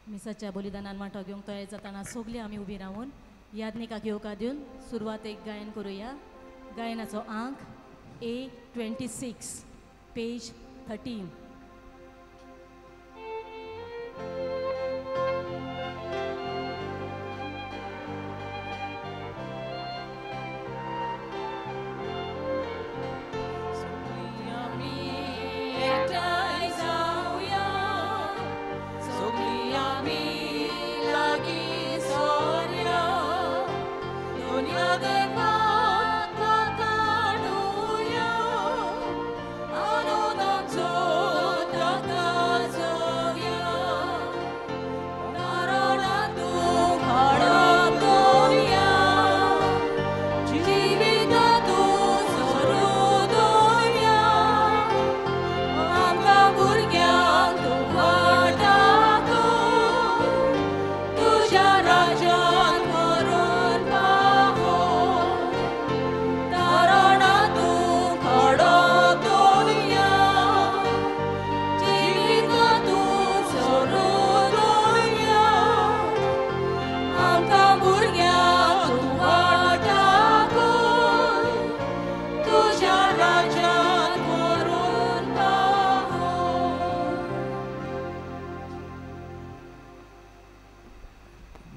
मिसाच्या बलिदानान वांटो घेवंक तयार जातना सगळीं आमी उबी रावन याज्ञिकाक येवकार दिवन सुरवातेक गायन करुया. गायनाचो आंक A26 page 13.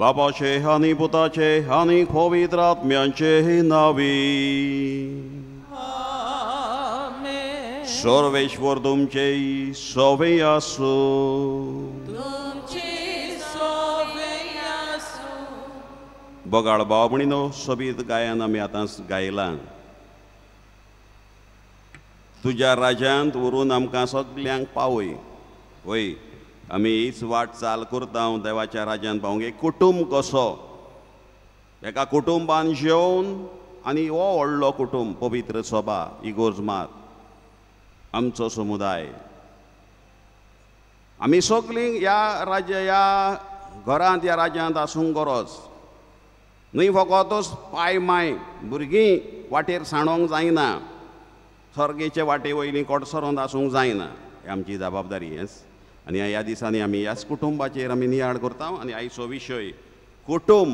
बाबाचे आनी पुताचे आनी पवित्र आत्म्यांचे नांवी. सर्वेश्वर तुमचे सवे आसूं. बगाळ बाबणीनो सोबीत गायन आमी आतां गायलां. तुज्या राज्यांत व्हरून आमकां सगल्यांक पावय. वय आमी हीच वाट चाल करता देवाच्या राज्यांत पावूंक. एक कुटुंब कसो एका कुटुंबान जेवन आनी हो व्हडलो कुटुंब पवित्र सभा इगोर्ज मात आमचो समुदाय आमी सगळीं ह्या राज्य ह्या घरांत ह्या राज्यांत आसूंक गरज न्हय. फकतच पाय माय भुरगीं वाटेर सांडोंक जायना, सर्गेचे वाटे वयलीं कोटसरोंत आसूंक जायना. ही आमची जबाबदारी. हेंच आनी ह्या दिसांनी आमी ह्याच कुटुंबाचेर आमी नियाळ करता. आनी आयचो विशय कुटुंब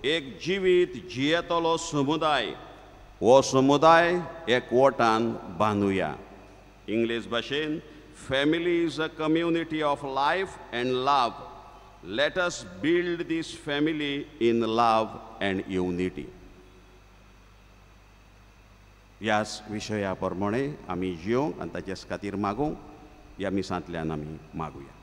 एक जिवीत जियेतलो समुदाय. हो समुदाय एकवटान बांदुया. इंग्लीश भाशेन family is a community of life and love. Let us build this family in love and unity. ह्याच विशया प्रमाणे आमी जियोंक आनी ताचेच खातीर मागूंक ह्या मिसांतल्यान आमी मागुया.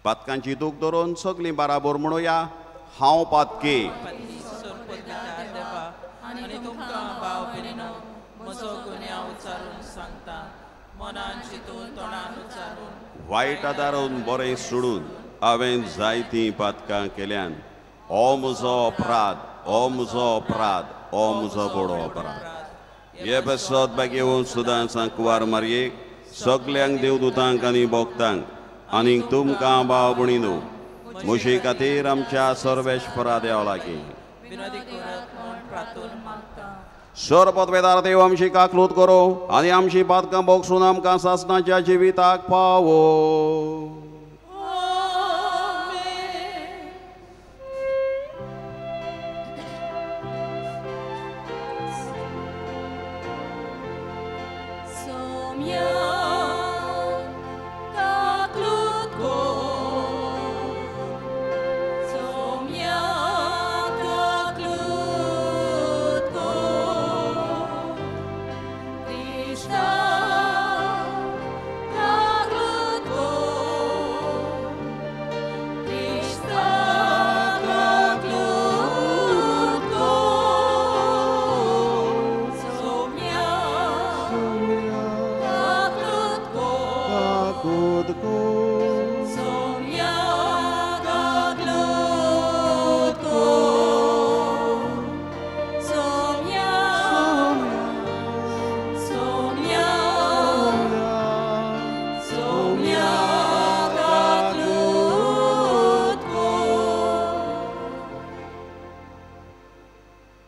पातकांची दूख धरून सगळीं बराबर म्हणुया, हांव पातकी. वायट आदारून बरें सोडून हांवें जायतीं पातकां केल्यान. ओ म्हजो अपराध, ओ म्हजो अपराध, ओ म्हजो बडो अपराध. हे पेसत बागेवन सुदां सांकवार मारयेक सगल्यांक देवदूतांक आनी भक्तांक आनी तुमकां भाव भयणीनो म्हजे खातीर आमच्या सर्वेश्वरा देवा लागीं सरपतवेदार देव आमची काकलूत करो आनी आमची पातकां भोगसून आमकां सासणाच्या जिविताक पावो.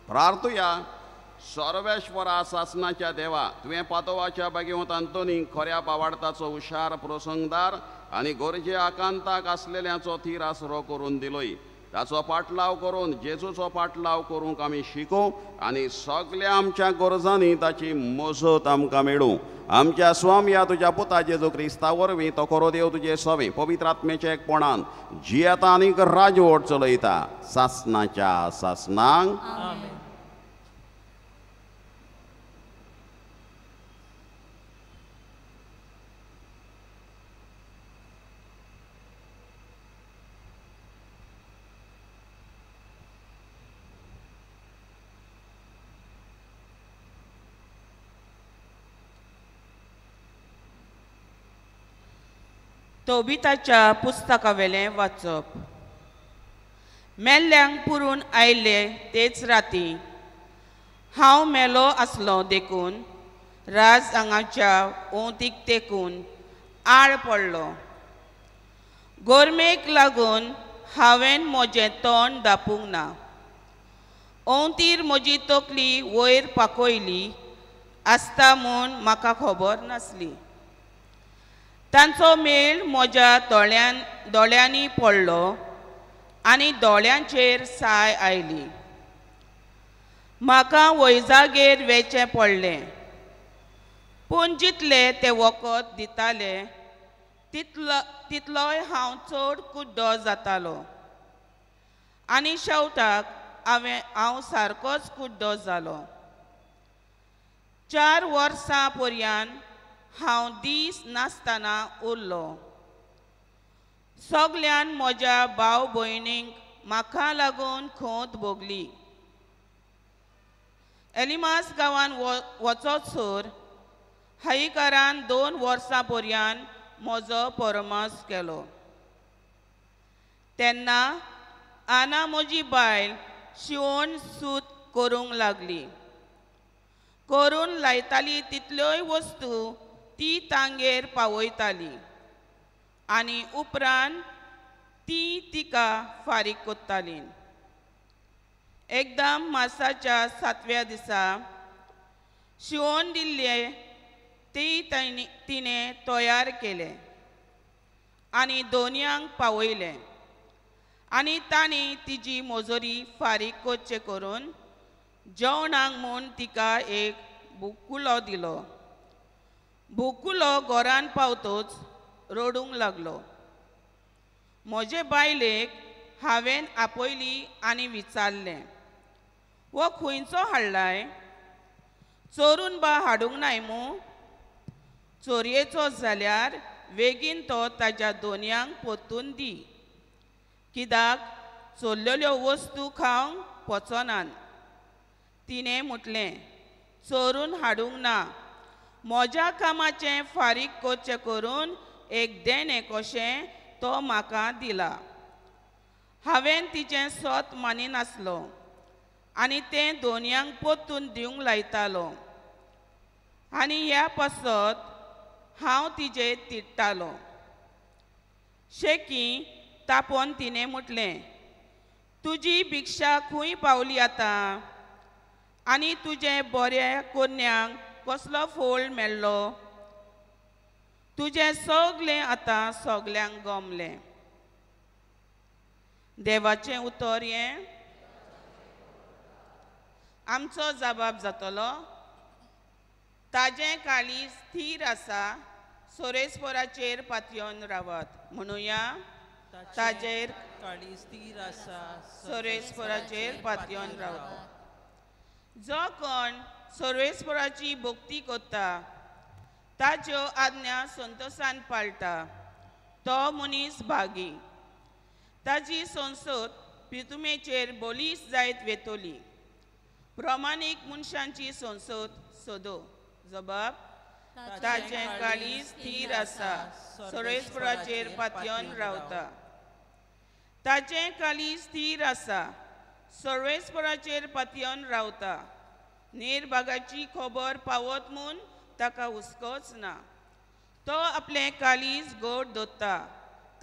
प्रार्थुया. सर्वेश्वरा सासनाच्या देवा, तुवें पातोवाच्या बागेवंत आंतोनी खऱ्या पावाडताचो हुशार प्रसंगदार आनी गरजे आकांताक आसलेल्यांचो थीर आसरो करून दिलोय. ताचो पाटलाव करून जेजूचो पाटलाव करूंक आमी शिकूं आनी सगल्या आमच्या गरजांनी ताची मजत आमकां मेळूं. आमच्या स्वामया तुज्या पुता जेजू क्रिस्ता वरवीं तो खरो देव तुजे सवे पवित्र आत्म्याच्या एकपणान जियेता आनीक राजवट चलयता सासनाच्या सासनांक. तोबिताच्या पुस्तकावेलें वाचप. मेल्ल्यांक पुरून आयले तेच राती हांव मेलो आसलो देखून राज हांगाच्या ओंतीक तेकून आळ पडलो. गोरमेक लागून हांवें म्हजें तोंड दापूंक ना. ओंतीर म्हजी तकली वयर पाकोयली आसता म्हूण म्हाका खबर नासली. तांचो मेळ म्हज्या दोळ्यांनी पडलो आनी दोळ्यांचेर साय आयली. म्हाका वैजागेर वेचें पडलें, पूण जितले ते वखद दिताले तितलोय हांव चड कुड्डो जातालो आनी शेवटाक हांव सारकोच कुड्डो जालो. 4 वर्सां पर्यंत हांव दीस नासतना उरलो. सगल्यान म्हज्या भाव भयणींक म्हाका लागून खंत भोगली. एलिमास गांवान वचत सर हाईकारान 2 वर्सां पर्यंत म्हजो परमास केलो. तेन्ना आना म्हजी बायल शिवण सूत करूंक लागली. करून लायताली तितल्योय वस्तू ती तांगेर पावयताली आनी उपरांत ती तिका फारीक कोत्ताली. एकदम मासाच्या 7व्या दिसा शिवण दिल्ले ती तिणें तयार केले आनी दोनयांक पावयले आनी तांणी तिजी मजुरी फारीक करचे करून जेवणाक म्हूण तिका एक बुकुलो दिलो. बुकुलो घरान पावतोच रडूंक लागलो. म्हजे बायलेक हांवें आपयली आनी विचारलें, हो खंयचो हाडलाय? चोरून बा हाडूंक नाय मू? चोरयेचो जाल्यार बेगीन तो ताज्या दोनयांक पोतून दी, कित्याक चोरलेल्यो वस्तू खावंक पचनात. तिणें म्हटलें, चोरून हाडूंक ना, म्हज्या कामाचें फारीक करचें करून एक देणें कशें तो म्हाका दिला. हांवें तिचें सत मानिनासलो आनी तें दोनयांक पोतून दिवंक लायतालो आनी ह्या पासत हांव तिजेर तिडटालो. शेकी तापोवन तिणें म्हटलें, तुजी भिक्षा खंय पावली आतां आनी तुजें बऱ्या कोन्यांक कसलो फोळ मेळ्ळो? तुजें सगलें आतां सगल्यांक गमलें. देवाचें उतर हें. आमचो जबाब जातलो, ताजें काळीज थीर आसा, सोरेस्पराचेर पातयेवन रावात. म्हणुया, ताजेर काळीज थीर आसा, सोरेस्पराचेर पातयेवन रावता. जो कोण सर्वेस्पराची भक्ती करता, ताज्यो आज्ञा संतोसान पाळटा, तो मनीस भागी. ताजी संसद पितुमेचेर बोलीस जायत वेतोली. प्रमाणीक मनशांची संसद सोदो. जबाब, ताजें काळीज थीर आसा, सर्वेस्पराचेर पातयेवन रावता. ताजें काळीज थीर आसा, सर्वेस्पराचेर पातयेवन रावता. निर्भागाची खबर पावत म्हूण ताका हुस्कोच ना. तो आपलें काळीज गोड दवरता,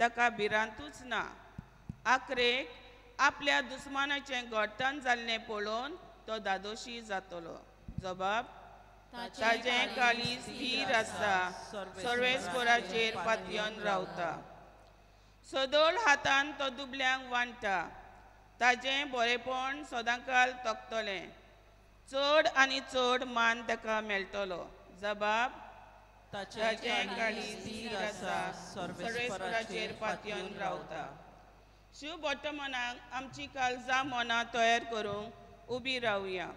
ताका भिरांतूच ना. आखरेक आपल्या दुस्मानाचें घडतान जाल्लें पळोवन तो दादोशी जातलो. जबाब, ताजें काळीज थीर आसा, सर्वेस्पराचेर पातयेवन रावता. सदळ हातान तो दुबल्यांक वांट्टा, ताजें बरेपण सदांकाल तकतलें. चड आनी चड मान ताका मेळटलो. जबाब, ताजें काळीज थीर आसा, सर्वेस्पराचेर पातयेवन रावता. शिव वर्तमानाक आमची काळजां मनां तयार करूंक उबी रावया.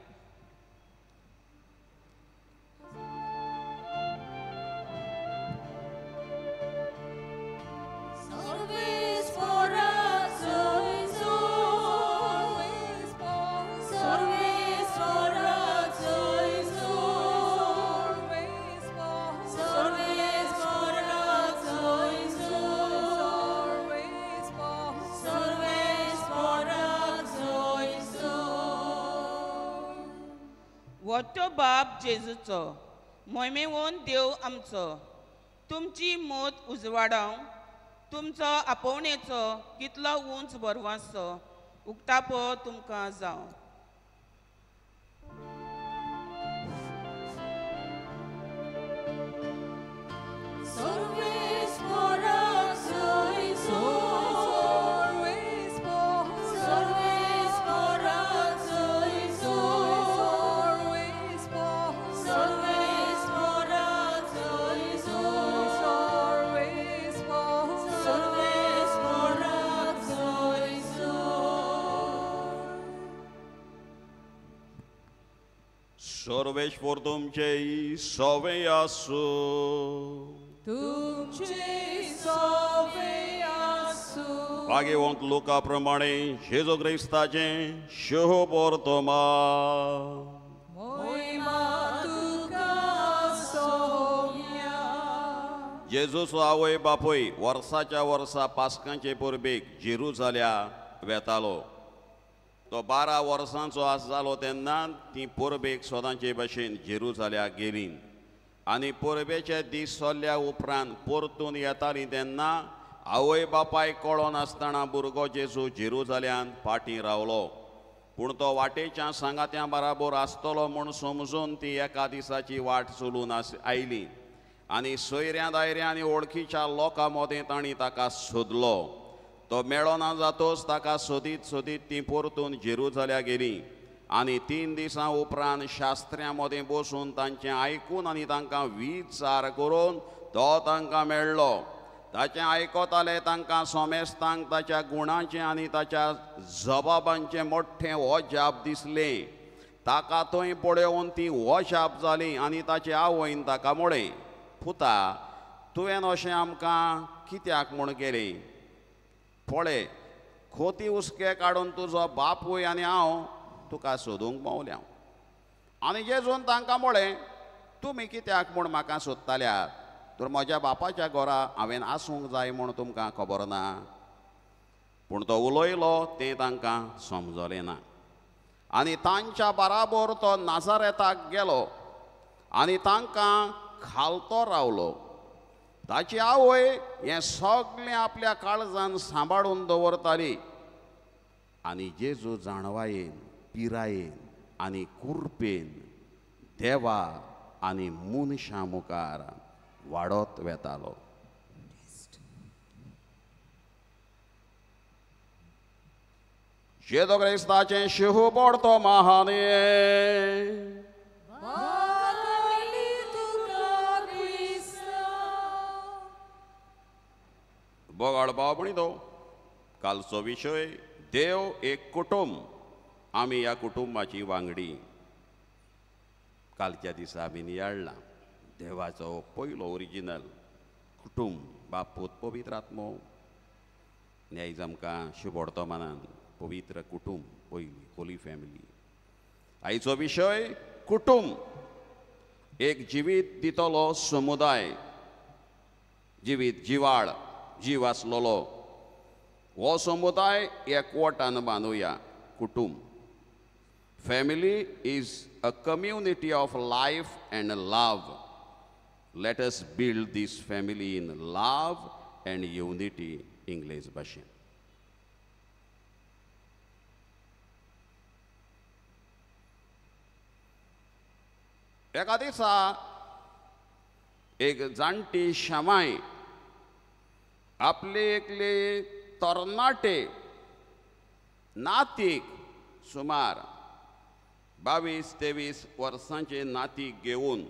वट्टो बाप जेजूचो मोहिमेवन देव आमचो तुमची मोत उजवाडावंक तुमचो आपोवणेचो कितलो उंच बरवासो उक्तापो तुमकां जावं. सर्वेश्वर तुमचे सवे आसूं, तुमचे सवे आसूं. भाग्यवंत लोका प्रमाणे जेजू क्रिस्ताचें शुभ वर्तमान. मोहिमा तुका सोम्या. जेजूचो आवय बापूय वर्साच्या वर्सा पास्कांचे परबेक जेरुजाल्या वेतालो. तो 12 वर्सांचो आस जालो तेन्ना ती परबेक सदांचे भशेन जेरुजाल्याक गेली आनी परबेचे दीस सरल्या उपरांत परतून येताली तेन्ना आवय बापायक कळोन आसतना भुरगो जेजू जेरुजाल्यान फाटीं रावलो. पूण तो वाटेच्या सांगात्या बराबर आसतलो म्हूण समजून ती एका दिसाची वाट चलून आयली आनी सोयऱ्या दायऱ्या आनी वळखीच्या लोकां मदें तांणी ताका सोदलो. तो मेळना जातोच ताका सोदीत सोदीत ती परतून जेरुजाल्या गेली आनी 3 दिसां उपरांत शास्त्र्यां मदें बसून तांचें आयकून आनी तांकां विचार करून तो तांकां मेळ्ळो. ताचें आयकताले तांकां सोमेस्तांक ताच्या गुणाचें आनी ताच्या जबाबांचें मोठें अजाप दिसलें. ताका थंय पळोवन ती अजाप जाली आनी ताचे आवयन ताका म्हळें, पुता, तुवें अशें आमकां कित्याक म्हूण केलें? पळय, खोती हुस्के काडून तुजो बापूय आनी हांव तुका सोदूंक पावल्या. आनी जेजून तांकां म्हळें, तुमी कित्याक म्हूण म्हाका सोदताल्यात? तर म्हज्या बापाच्या घरा हांवें आसूंक जाय म्हूण तुमकां खबर ना. पूण तो उलयलो तें तांकां समजलें ना. आनी तांच्या बराबर तो नाजारेताक गेलो आनी तांकां खालतो रावलो. ताची आवय हें सगळें आपल्या काळजान सांबाळून दवरताली. आनी जेजू जाणवायेन, पिरायेन आनी कुरपेन देवा आनी मनशां मुखार वाडत वेतालो. जेजू क्रिस्ताचें शुभ वर्तमान. बोगाळ भाव तो कालचो विशय देव एक कुटुंब. आमी ह्या कुटुंबाची वांगडी. कालच्या दिसा आमी नियाळ्ळा देवाचो पयलो ओरिजिनल कुटुंब, बाप पूत पवित्र आत्मो. आयज आमकां शुभ वर्तमानान पवित्र कुटुंब पयली होली फॅमिली. आयचो विशय कुटुंब, एक जिवीत दितलो समुदाय, जिवीत जिवाळ जीव आसलेलो हो समुदाय एकवटान बांदुया. कुटुंब, family is a community of life and love. Let us build this family in love and unity. English भाशेन. एका दिसा एक जाणटी शमाय आपले एकले तरणाटे नातीक सुमार 22-23 वर्सांचे नातीक घेवन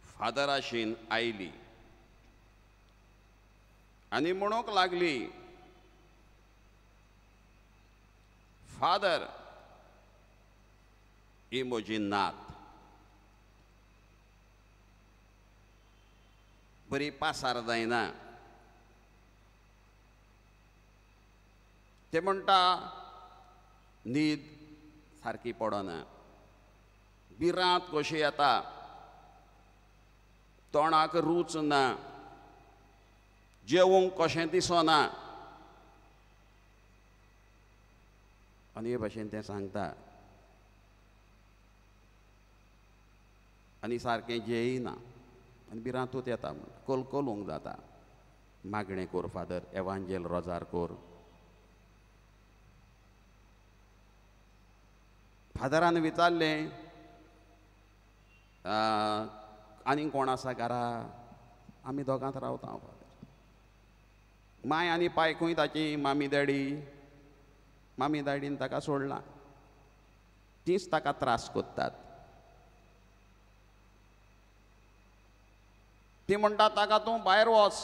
फादराशीन आयली आनी म्हणूंक लागली, फादर, ही म्हजी नात बरी पासार जायना। ते म्हणटा न्हीद सारकी पडना, भिरांत कशी येता, तोंडाक रूच ना, जेवंक कशें दिसना। आनी हे भाशेन तें सांगता आनी सारकें जेयना आनी भिरांतूच येता, कलकलूंक जाता। मागणें कोर फादर, एवांजेल रोजार कोर। फादरान विचारलें, आनी कोण आसा घरा? आमी दोगांत रावता फादर। माय आनी पाय खंय ताची? मामी डॅडी। मामी डॅडीन ताका सोडला, तींच ताका त्रास करतात। ती म्हणटा ताका तूं भायर वच,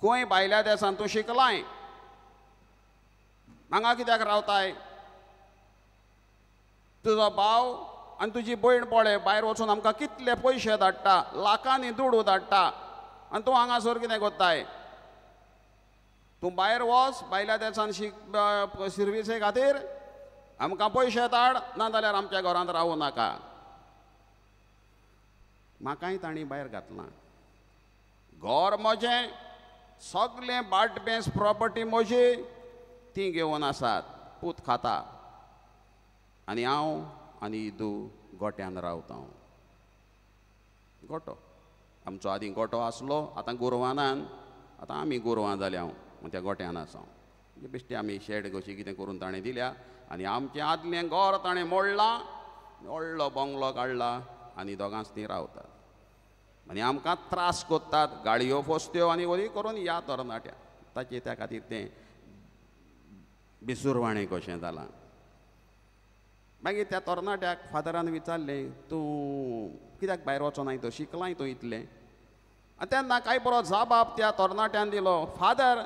खंय भायल्या देसान तूं शिकलाय, हांगा कित्याक रावताय? तुजो भाव आनी तुजी भयण पळय भायर वचून आमकां कितले पयशे धाडटा, लाखांनी दुडू धाडटा, आनी तूं हांगासर कितें करताय? तूं भायर वच, भायल्या देसान शीक सर्विसे खातीर आमकां पयशे धाड, ना जाल्यार आमच्या घरांत रावूं नाका। म्हाकाय तांणी भायर घातलां, घर म्हजें, सगळें बाट बेंस प्रॉपर्टी म्हजी, ती घेवन आसात, पूत खाता आनी हांव आनी इदू गोट्यान रावता। गोटो आमचो आदीं गोटो आसलो, आतां गोरवानान, आतां आमी गोरवां जाल्या हांव त्या गोट्यान आसा। बेश्टी आमी शेड कशी कितें करून ताणें दिल्या आनी आमचें आदलें घर ताणें मोडलां, व्हडलो बंगलो काडला आनी दोगांच तीं रावतात आनी आमकां त्रास करतात, गाडयो फोसत्यो आनी वरी करून ह्या तरणाट्या ताचे त्या खातीर तें बेसुरवाणें कशें जालां। मागीर त्या तरणाट्याक फादरान विचारलें, तूं कित्याक भायर वचोनाय, तो शिकलाय तूं इतलें? आनी तेन्ना कांय बरो जबाब त्या तरणाट्यान दिलो, फादर,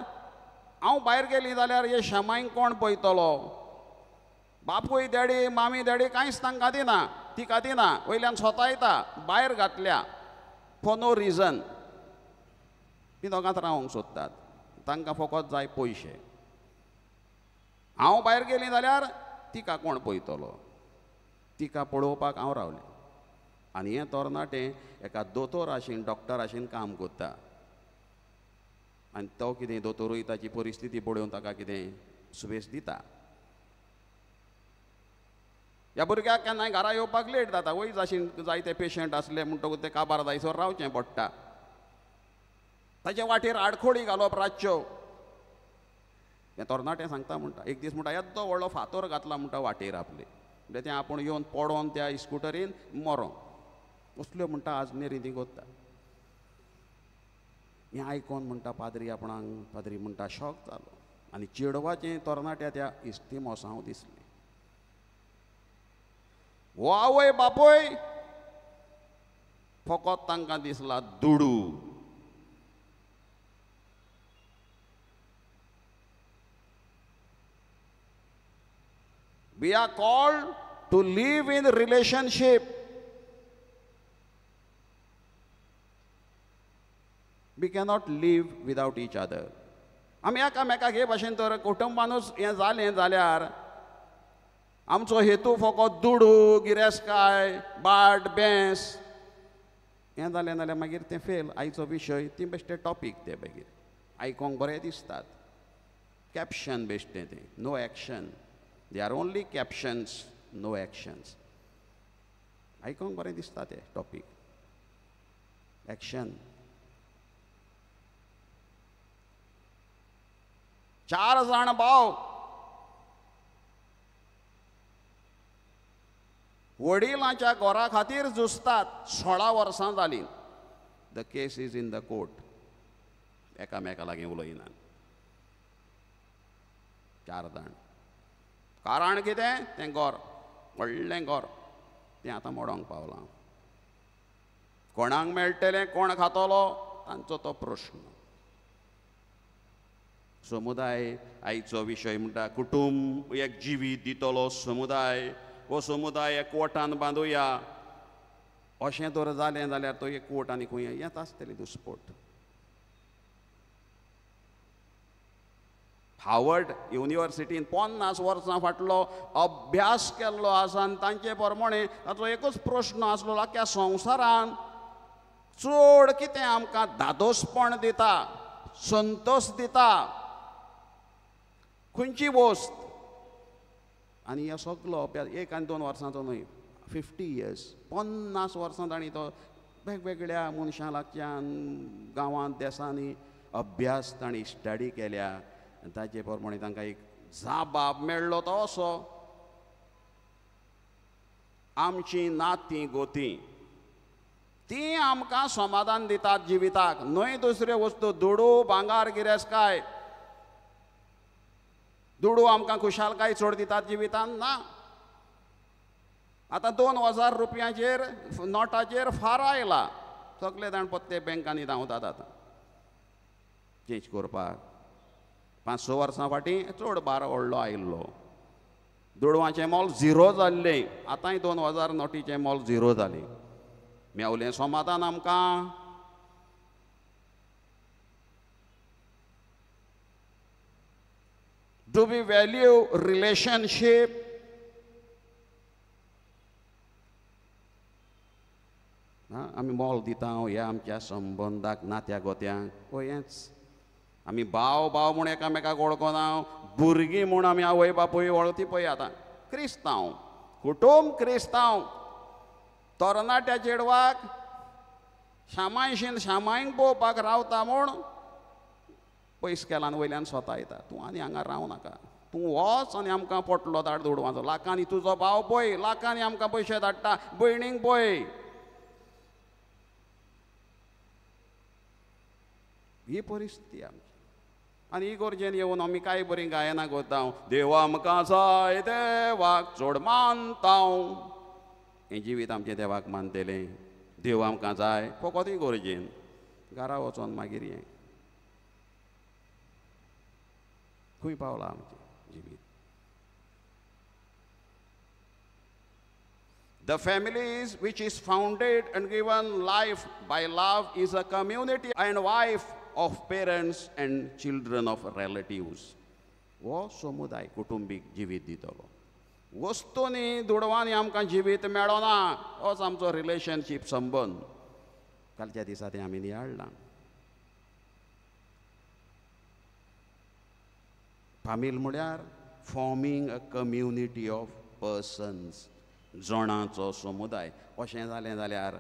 हांव भायर गेली जाल्यार हे शमायक कोण पळयतलो? बापूय डॅडी मामी डॅडी कांयच तांकां दिना, तिका दिना, वयल्यान सोतायता, भायर घातल्या फॉर नो रिजन। ती दोगांत रावंक सोदतात, तांकां फकत जाय पयशे। हांव भायर गेली जाल्यार तिका कोण पळयतलो? तिका पळोवपाक हांव रावलें। आनी हें तरणाटें एका दोतोराशीन डॉक्टराशीन काम करता आनी तो कितें दोतोरूय ताची परिस्थिती पळोवन ताका कितें सुबेस दिता। ह्या भुरग्याक केन्नाय घरा येवपाक लेट जाता, वयच आशीन जायते पेशंट आसले म्हणटकूच ते काबार जायसर रावचें पडटा। ताचे वाटेर आडखोळी घालप रातच्यो, हें तरणाटें सांगता म्हणटा। एक दीस म्हणटा येदो व्हडलो फातोर घातला म्हणटा वाटेर आपले, म्हणजे तें आपूण येवन पडोन त्या स्कुटरीन मरों, असल्यो म्हणटा आज नेरी ती करता। हें आयकोन म्हणटा पाद्री आपणाक, पाद्री म्हणटा शॉक जालो आनी चेडवाचें तरणाट्या त्या इस्तिमोसांव दिसलें। हो आवय बापूय फकत तांकां दिसला दुडू। We are called to live in relationship. We cannot live without each other. आमी एकामेकाक हे भाशेन तर कुटुंबानूच हें जालें जाल्यार आमचो हेतू फकत दुडू, गिरेस्तकाय, बाट बेंस हें जालें जाल्यार मागीर तें फेल। आयचो विशय ती बेश्टे टॉपीक, ते मागीर आयकोंक बरें दिसतात, कॅप्शन बेश्टें तें, no action. They are only captions, no actions. आयकोंक बरें दिसता ते टॉपीक, एक्शन। 4 जाण भाव, वडिलांच्या घरा खातीर झुजतात. 16 वर्सां जालीं. The case is in the court. एकामेका लागीं उलयनात 4 जाण. कारण कितें? तें घर, व्हडलें घर, तें आतां मोडोंक पावलां. कोणाक मेळटलें, कोण खातलो, तांचो तो प्रश्न. समुदाय आयचो विशय म्हणटा. कुटुंब एक जिवीत दितलो समुदाय. हो समुदाय एकवटान बांदुया. अशें तर जालें जाल्यार तो एकवट आनी खंय येता आसतली दुस्पोट. हार्वर्ड युनिवर्सिटीन 50 वर्सां फाटलो अभ्यास केल्लो आसा आनी तांचे प्रमाणे ताचो एकूच प्रश्न आसलो, आख्या संवसारान चड कितें आमकां धादोसपण दिता, संतोष दिता, खंयची वस्त? आनी हो सगलो अभ्यास 1 आनी 2 वर्सांचो न्हय, 50 इयर्स, 50 वर्सां तांणी तो वेगवेगळ्या मनशां लागच्यान गांवांत देसांनी अभ्यास तांणी स्टडी केल्या. आनी ताचे प्रमाणे तांकां एक जाबाब मेळ्ळो तो असो, आमची नातीं गोतीं तीं आमकां समाधान दितात जिविताक, न्हय दुसऱ्यो वस्तू. दुडू भांगार गिरेस्तकाय, दुडू आमकां खुशालकाय चड दितात जिवितान ना. आतां 2000 रुपयांचेर नोटाचेर फार आयला. सगळे जाण पत्ते बँकांनी धांवतात आतां चेंज करपाक. 5-6 वर्सां फाटीं चड भार व्हडलो आयिल्लो. दुडवांचें मोल 0 जाल्लें, आतांय 2000 नोटीचें मोल 0 जालें. मेवलें समाधान आमकां? Do we value relationship? आमी मोल दिता ह्या आमच्या संबंदाक, नात्या गोत्यांक. हेंच आमी भाव भाव म्हूण एकामेकाक वळखना, भुरगीं म्हूण आमी आवय बापूय वळखती. पळय आतां क्रिस्तांव कुटुंब, क्रिस्तांव तरणाट्या चेडवाक शामायशीन शामायक पळोवपाक रावता म्हूण पयस केला आनी वयल्यान स्वता येता, तूं आनी हांगा रावं नाका, तूं वच आनी आमकां पोटलो धाड दुडवांचो. लाखांनी तुजो भाव पळय, लाखांनी आमकां पयशे धाडटा, भयणींक पळय. ही परिस्थिती आमची. आनी इगोर्जेन येवन आमी कांय बरीं गायनां करता, देव आमकां जाय देवाक चड मानता. हें जिवीत आमचें देवाक मानतलें, देव आमकां जाय फकत इगोर्जेन. घरा वचोन मागीर हें खंय पावलां आमचें जिवीत? The families which is founded and given life by love is a community and wife of parents and children of relatives. हो समुदाय कुटुंबीक जिवीत दितलो. वस्तूंनी दुडवांनी आमकां जिवीत मेळना, होच आमचो रिलेशनशीप संबंद. कालच्या दिसा तें आमी नियाळ्ळां. फामील म्हळ्यार forming a community of persons, जणांचो समुदाय. अशें जालें जाल्यार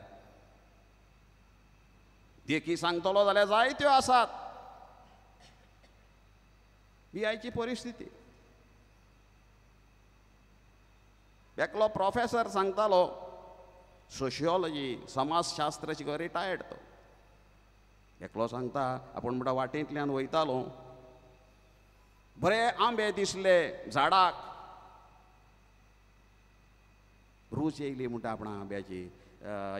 देखी सांगतलो जाल्यार जायत्यो आसात. ही आयची परिस्थिती. एकलो प्रोफेसर सांगतालो, सोशियोलॉजी समाजशास्त्र शिकलो, रिटायर्ड तो. एकलो सांगता, आपूण म्हणटा वाटेंतल्यान वयतालो, बरे आंबे दिसले झाडाक, रूच येयली म्हणटा आपणा आंब्याची,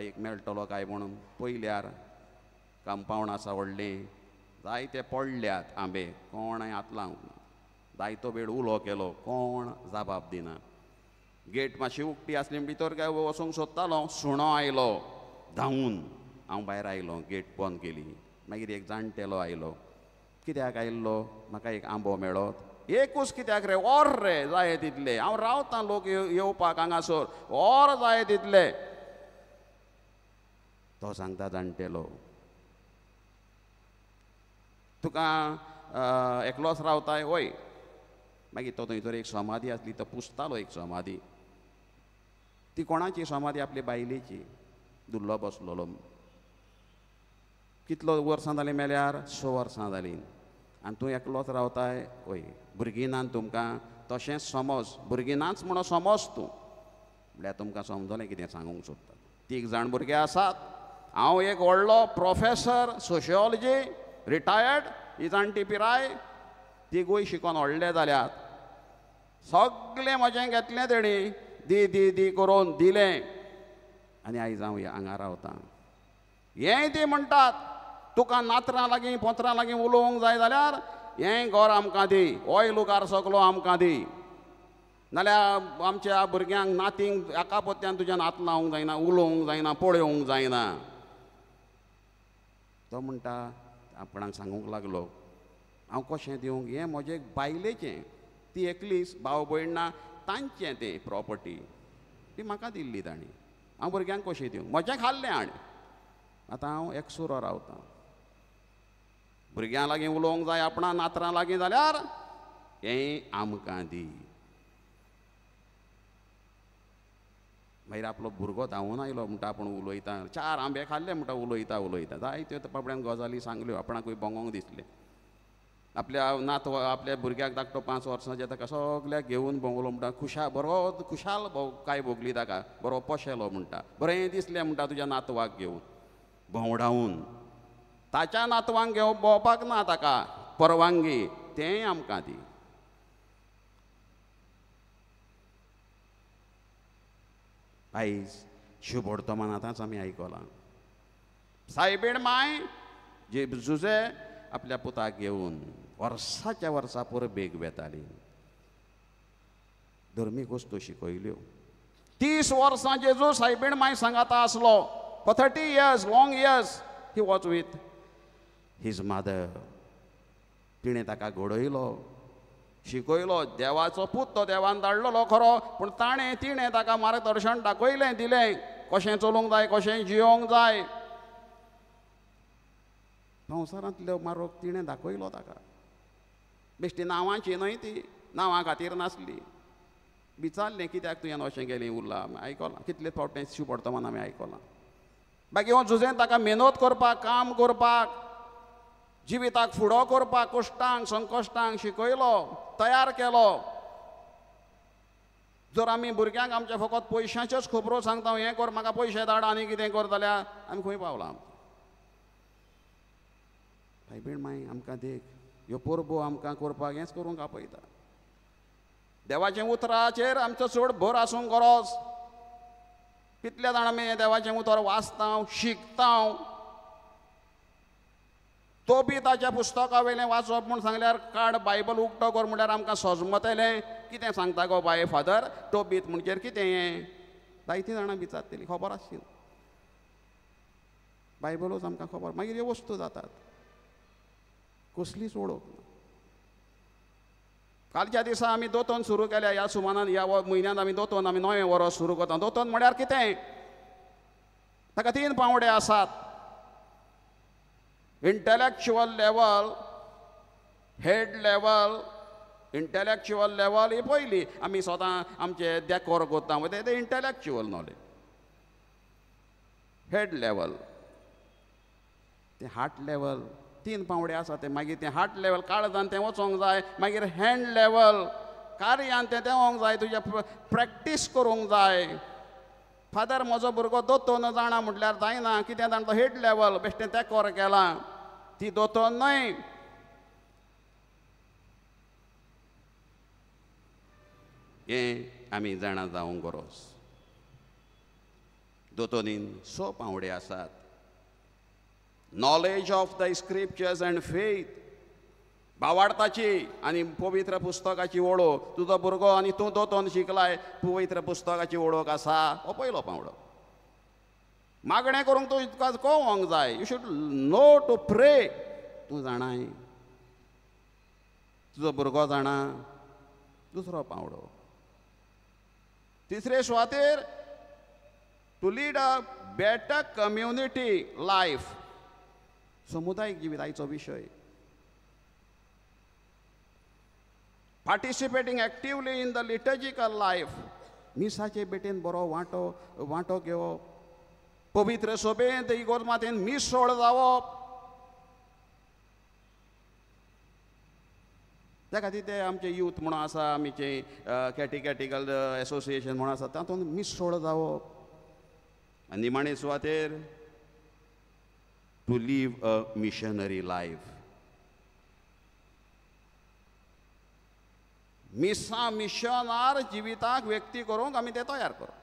एक मेळटलो काय म्हणून पयल्यार कंपावंड आसा व्हडलें, जायते पडल्यात आंबे, कोणय हात लावंक ना. जायतो वेळ उलो केलो, कोण जबाब दिना. गेट मातशी उक्ती आसली, भितर काय वचूंक सोदतालो, सुणो आयलो धांवून. हांव भायर आयलो, गेट बंद केली. मागीर एक जाणटेलो आयलो. कित्याक आयिल्लो? म्हाका एक आंबो मेळत. एकूच कित्याक रे, or रे जाय तितले, हांव रावतां लोक येवपाक हांगासर, ऑर जाय तितले. तो सांगता जाणटेलो, तुका एकलोच रावताय? वय. मागीर तो थंयसर एक समाधी आसली, तो पुसतालो एक समाधी. ती कोणाची समाधी? आपले बायलेची. दुल्लो बसलेलो. कितलो वर्सां जालीं मेल्यार? 6 वर्सां जालीं. आनी तूं एकलोच रावताय? वय. भुरगीं ना तुमकां? तशेंच समज, भुरगीं नाच म्हणून समज तूं. म्हळ्यार तुमकां समजलें कितें सांगूंक सोदता. 3 जाण भुरगे आसात. हांव एक व्हडलो प्रोफेसर सोशियोलॉजी रिटायर्ड, ही जाणटी पिराय, तिगूय शिकोन व्हडले जाल्यात. सगळें म्हजें घेतलें तेणी, दी दी दी करून दिलें आनी आयज हांव हांगा रावतां. हेंय ती म्हणटात तुका नातरां लागीं पोत्रां लागीं उलोवंक जाय जाल्यार हें घर आमकां दी, होय लुगार सगलो आमकां दी, नाल्यार आमच्या भुरग्यांक नातींक एका पोत्यान तुज्यान हात लावंक जायना, उलोवंक जायना, पळोवंक जायना. तो म्हणटा आपणाक सांगूंक लागलो हांव कशें दिवंक, हें म्हजें बायलेचें, ती एकलीच, भाव भयण ना, तांचें तें प्रोपर्टी ती म्हाका दिल्ली तांणी, हांव भुरग्यांक कशें दिवंक, म्हजें खाल्लें हाणें. आतां हांव एकसुरो रावतां. भुरग्यां लागीं उलोवंक जाय आपणा नातरां लागीं जाल्यार हें आमकां दी. मागीर आपलो भुरगो धांवून आयलो म्हणटा आपूण उलयता, 4 आंबे खाल्ले म्हणटा उलयता उलयता, जायत्यो बाबड्यान गजाली सांगल्यो, आपणाकूय भोंगोंक दिसलें. आपल्या नातवा आपल्या भुरग्याक धाकटो 5 वर्सांचे ताका सगल्याक घेवन भोंवलो म्हणटा, खुशा बरो खुशाल काय भोगली ताका, बरो पोशेलो म्हणटा, बरें दिसलें म्हणटा तुज्या नातवाक घेवन भोंवडावन. ताच्या नातवांक घेवन भोंवपाक ना ताका परवानगी, तेंय आमकां दी. आयज शुभवर्तमान आतांच आमी आयकलां. सायबीण माय जे जुजे आपल्या पुताक घेवन वर्साच्या वर्सा परबेक वेताली, धर्मीक वस्तू शिकयल्यो. 30 वर्सां जेजू सायबीण माय सांगाता आसलो. For 30 years, long years, he was with his mother. तिणें ताका घडयलो, शिकयलो. देवाचो पूत तो देवान धाडलेलो खरो, पूण ताणें तिणें ताका मार्गदर्शन दाखयलें, दिलें कशें चलूंक जाय, कशें जियोंक जाय. संवसारांतलो मार्ग तिणें दाखयलो ताका. बेश्टी नांवांची न्हय ती, नांवां खातीर नासली. विचारलें कित्याक तुवें अशें केलें उरलां, आयकलां कितले फावट तें शिववर्तमान आमी आयकलां. बाकी हो जुजें ताका मेहनत करपाक, काम करपाक, जिविताक फुडो करपाक, कश्टांक संकश्टांक शिकयलो, तयार केलो. जर आमी भुरग्यांक आमच्या फकत पयशांच्योच खबरो सांगता, हें कर म्हाका पयशे धाड आनी कितें कर, जाल्यार आमी खंय पावला. सायबीण माय आमकां देख, ह्यो परबो आमकां करपाक हेंच करूंक आपयता. देवाचें उतराचेर आमचो चड भर आसूंक गरज. कितले जाण आमी देवाचें उतर वाचता, शिकता, तो बी ताच्या पुस्तका वयलें वाचप म्हूण सांगल्यार काड बायबल उक्तो कर म्हणल्यार आमकां सजमतलें कितें सांगता गो बाय फादर, तो बीत म्हणचेर कितें हें, जायतीं जाणां विचारतलीं, खबर आसची बायबलूच आमकां खबर. मागीर ह्यो वस्तू जातात, कसलीच वळख ना. कालच्या दिसा आमी दोतोन सुरू केल्या, ह्या सुमानान ह्या म्हयन्यांत आमी दोतोन आमी नवें वर्स सुरू करता. दोतोन म्हळ्यार कितें, ताका 3 पांवडे आसात. Intellectual level, head level, intellectual level ही पयली आमी स्वता आमचे देकोर करता तें इंटलेक्चुअल नॉलेज. हेड लेवल, तें हार्ट लेवल, 3 पांवडे आसा ते. मागीर तें हार्ट लेवल काळजान तें वचोंक जाय, मागीर हँड लेवल कार्यान तें देंवोंक जाय, तुज्या प्रॅक्टीस करूंक जाय. फादर म्हजो भुरगो दोतोन जाणा म्हटल्यार जायना, कितें जाणा तो हेड लेवल बेश्टें तेकोर केलां, ती दोतोन न्हय. हें आमी जाणा जावंक गरज. दोतोनीन 6 पांवडे आसात. Knowledge of the scriptures and faith, भावार्थाची आनी पवित्र पुस्तकाची वळख. तुजो भुरगो आनी तूं दोतोन शिकलाय, पवित्र पुस्तकाची वळख आसा, हो पयलो पांवडो. मागणें करूंक तूं तुका कळोंक जाय, you should know to pray. तूं जाणाय, तुजो भुरगो जाणा, दुसरो पांवडो. तिसरे सुवातेर to lead a better community life, समुदायीक जिविताचो विशय. Participating actively in the liturgical life, मिसाचे भेटेन बरो वांटो वांटो घेवप, पवित्र सभेंत इगोर्ज मातेन मिसळ जावप. त्या खातीर ते आमचे यूथ म्हणून आसा, आमचे कॅटिकॅटिकल एसोसिएशन म्हणून आसा, तातूंत मिसळ जावप. आनी निमाणे सुवातेर to live a missionary life. मिसां मिशनार जिविताक व्यक्ती करूंक आमी तें तयार करप.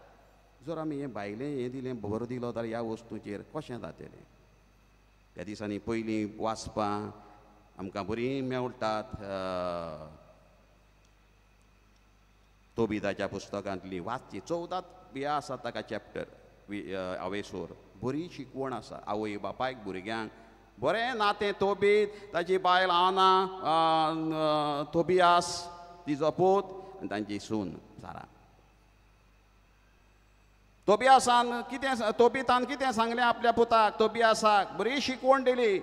जर आमी हें भायलें हें दिलें भर दिलो जाल्यार ह्या वस्तूचेर कशें जातलें? त्या दिसांनी पयलीं वाचपां आमकां बरीं मेळटात तोबिताच्या पुस्तकांतली वाचची. 14 हें आसा ताका चॅप्टर आवेसोर बरी शिकवण आसा आवय बापायक भुरग्यांक बरें नातें. तोबीत ताची बायल आना, तोबियास तिजो पूत आनी तांची सून सारा. तोबियासान कितें, तोबितान कितें सांगलें आपल्या पुताक तोबियासाक? बरी शिकवण दिली.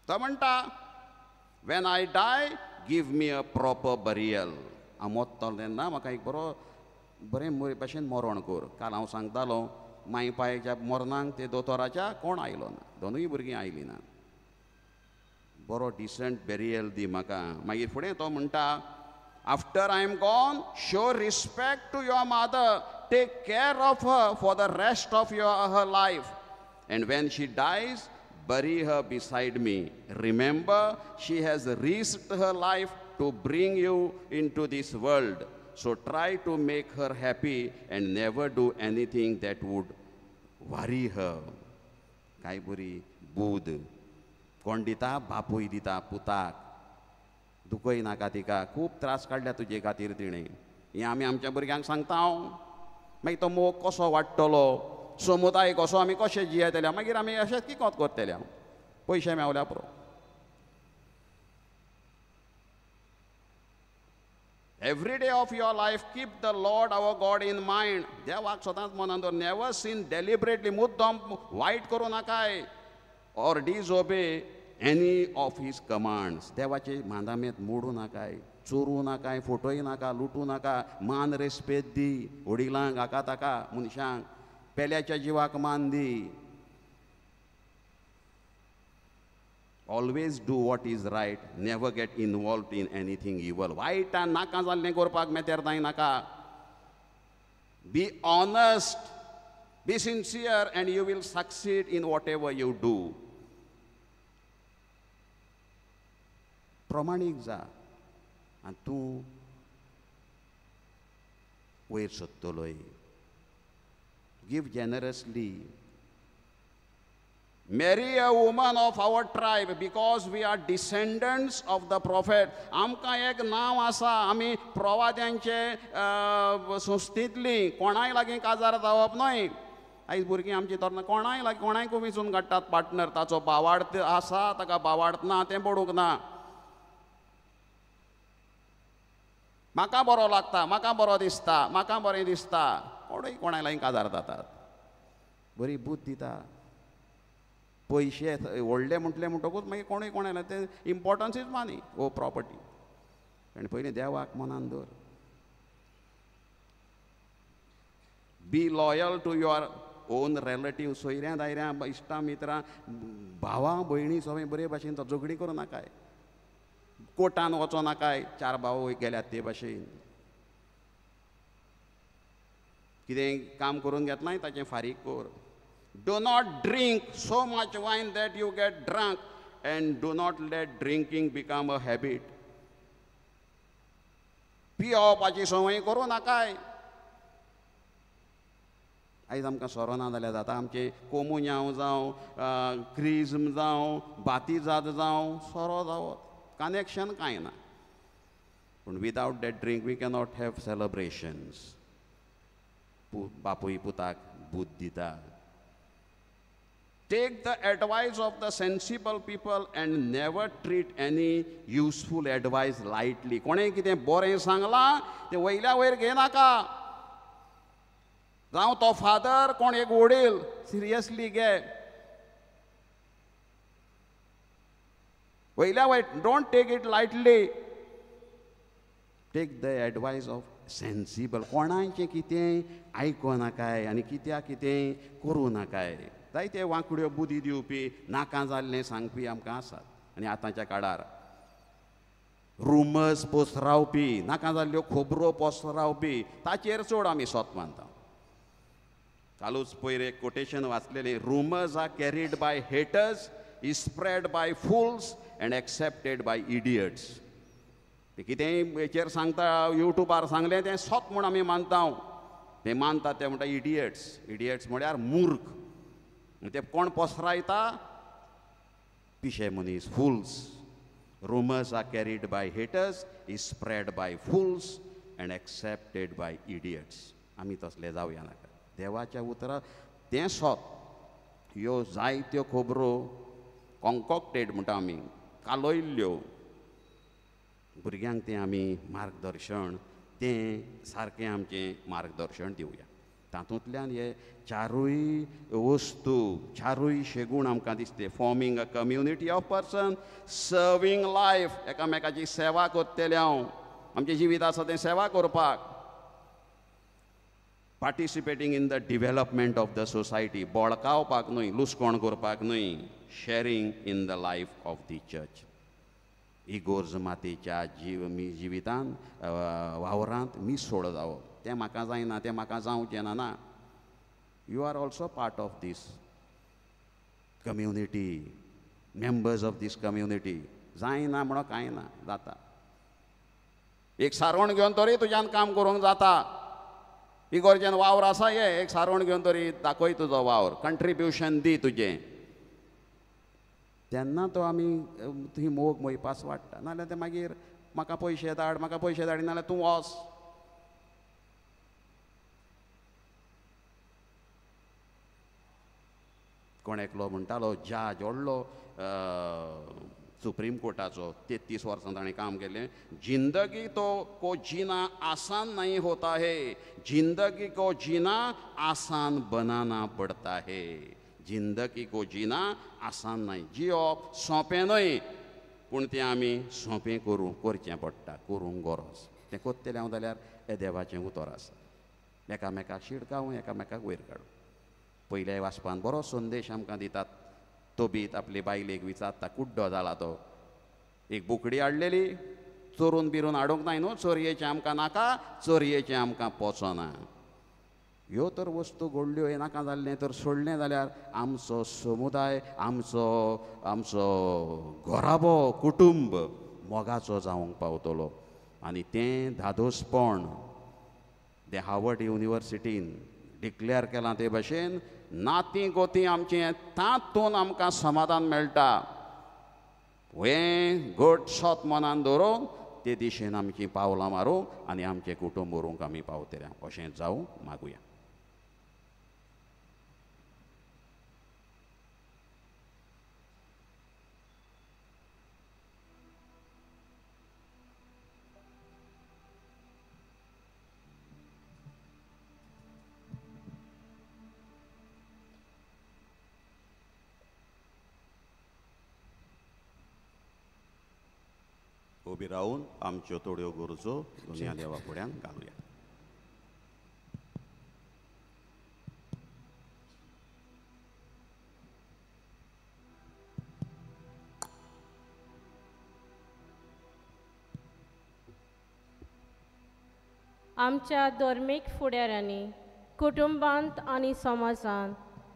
तो म्हणटा, when I die give me a proper burial. हांव मोत्तलो तेन्ना म्हाका एक बरो बरें भाशेन मरण कर. काल हांव सांगतालो माय पायच्या मरणाक ते दोतोराच्या कोण आयलो ना, दोनूय भुरगीं आयलीं ना. बरो डिसंट बेरियल दी म्हाका. मागीर फुडें तो म्हणटा, after I am gone show respect to your mother, take care of her for the rest of your her life, and when she dies bury her beside me. Remember, she has risked her life to bring you into this world. So try to make her happy and never do anything that would worry her. काय बरी बूद कोण दिता? बापूय दिता पुताक. दुखय नाका तिका, खूब त्रास काडल्या तुजे खातीर तिणें. हें आमी आमच्या भुरग्यांक सांगता हांव. मागीर तो मोग कसो वाडटलो, समुदाय कसो आमी कशें जियेतले? मागीर आमी अशेंच किकोत करतले, पयशे मेवल्या पुरो. Every day of your life keep the Lord our God in mind. देवाक सदांच मनान दवर. नेवर सीन डेलिबरेटली, मुद्दम वायट करूं नाकाय, or disobey any of his commands. देवाचे मांदामेत मोडूं नाकाय, चोरूं नाकाय, फोटोय नाका, लुटूं नाका. मान रेस्पेद दी वडिलांक, हाका ताका, मनशांक. पेल्याच्या जिवाक मान दी. Always do what is right, never get involved in anything evil. वायटान नाका जाल्लें करपाक मेतेर जायनाका. Be honest, be sincere, and you will succeed in whatever you do. प्रमाणीक जा आनी तूं वयर सोदतलोय. Give generously. Marry a woman of our tribe because we are descendants of the prophet. आमकां एक नांव आसा, आमी प्रवाद्यांचे संस्थेंतली. कोणाय लागीं काजार जावप न्हय. आयज भुरगीं आमची तरणां कोणाय लागीं कोणायकूय विंचून काडटात पार्टनर. ताचो बावार्थ आसा, ताका बावार्थ ना तें पडूंक ना. म्हाका बरो लागता, म्हाका बरो दिसता, म्हाका बरें दिसता, कोणूय कोणाय लागीं काजार जातात. बरी बूद दिता. पयशे व्हडले म्हटले म्हणटकूच मागीर कोणूय कोणाय तें importance is money O property. आनी पयलीं देवाक मनान दवर. Be loyal to your own relative. सोयऱ्यां दायऱ्यां, इश्टां मित्रां, भावां भयणी सगळें बरे भाशेन झगडीं करूं नाकाय. कोर्टान वचो नाकाय, चार भाव गेल्यात ते भाशेन. कितें काम करून घेतलाय ताचें फारीक कर. Do not drink so much wine that you get drunk, and do not let drinking become a habit. पियोवपाची संवय करूं नाकाय. आयज आमकां सोरो ना जाल्यार जाता. आमचें कोमुन्यांव जावं, क्रिज्म जावं, बातिजाद जावं, सोरो जावत कनेक्शन कांय ना. पूण without that drink we cannot have celebrations. बापूय पुताक बूद दिता. Take the advice of the sensible people and never treat any useful advice lightly. कोणें कितें बरें सांगलां तें वयल्या वयर घेनाका. जावं तो फादर, कोण एक वडील, सिरियसली घे. वयल्या वयर don't take it lightly. Take the advice of sensible. कोणाचें कितें आयको नाकाय आनी कित्याक कितें करूं नाकाय. जायते वांकड्यो बुद्दी दिवपी, नाका जाल्लें सांगपी आमकां आसात. आनी आतांच्या काळार रुमर्स पसरावपी, नाका जाल्ल्यो खबरो पसरावपी, ताचेर चड आमी सोत मानता. कालूच पयर एक quotation वाचलेलें, rumours are carried by haters, is spread by fools and accepted by idiots. ते कितेंय हेचेर सांगता, युट्यूबार सांगलें तें सत म्हूण आमी मानता. ते मानता ते म्हणटा इडियट्स. इडियट्स म्हळ्यार मूर्ख. ते कोण पसरायता? पिशे मनीस, fools. Rumours are carried by haters, is spread by fools and accepted by idiots. आमी तसले जावया नाका. देवाच्या उतरां तें सत. ह्यो जायत्यो खबरो कॉन्कॉक्टेड म्हणटा आमी, कालयल्ल्यो. भुरग्यांक तें आमी मार्गदर्शन, तें सारकें आमचें मार्गदर्शन दिवया. तातूंतल्यान हे चारूय वस्तू, चारूय शेगूण आमकां दिसते. Forming a community of person, serving life, एकामेकाची सेवा करतले हांव, आमचें जिवीत आसा तें सेवा करपाक. Participating in the development of the society, बळकावपाक न्हय, लुसकोण करपाक न्हय. Sharing in the life of the church. इगोर्ज मातेच्या जिवितान वावरांत मिसोड जावप, तें म्हाका जायना, तें म्हाका जावचें ना. ना, you are also part of this community, members of this community. जायना म्हणून कांय ना, जाता. एक सारवण घेवन तरी तुज्यान काम करूंक जाता. इगोर्जेन वावर आसा, ये एक सारवण घेवन तरी दाखय तुजो वावर, कंट्रिब्युशन दी तुजें. तेन्ना तो आमी थंय मोग मोयपास वाडटा. नाजाल्यार तें मागीर म्हाका पयशे धाड, म्हाका पयशे धाड, नाजाल्यार तूं वच. कोण एकलो म्हणटालो, जाज व्हडलो सुप्रीम कोर्टाचो, 33 वर्सां ताणें काम केलें. जिंदगी तो को जीना आसान नहीं होता है, जिंदगी को जीना आसान बनाना पड़ता है. जिंदगी को जीना आसान नहीं, जियोप सोंपें न्हय, पूण तें आमी सोंपें करूं करचें पडटा, करूंक गरज. तें करतलें हांव जाल्यार हें देवाचें उतर आसा. एकामेकाक शिडकावूं, एकामेकाक वयर काडूं. पयल्या वाचपान बरो संदेश आमकां दितात. तोबीत आपले बायलेक विचारता, कुड्डो जाला तो, एक बोकडी हाडलेली, चोरून बिरून हाडूंक नाय न्हू, चोरयेचें आमकां नाका, चोरयेचें आमकां पोचना. ह्यो तर वस्तू घडल्यो, हें नाका जाल्लें तर सोडलें जाल्यार आमचो समुदाय, आमचो आमचो घराबो, कुटुंब मोगाचो जावंक पावतलो. आनी तें धादोसपण तें हार्वर्ड युनिवर्सिटीन डिक्लेअर केलां ते भाशेन, नातीं गोतीं आमचें तातूंत आमकां समाधान मेळटा. हें घट सत मनान दवरून ते दिशेन आमचीं पावलां मारूंक आनी आमचें कुटुंब व्हरूंक आमी पावतले, अशें जावं मागुया. उबी रावून आमच्यो थोड्यो गरजो दुनिया देवा फुड्यान घालुया. आमच्या धर्मीक फुडाऱ्यांनी कुटुंबांत आनी समाजांत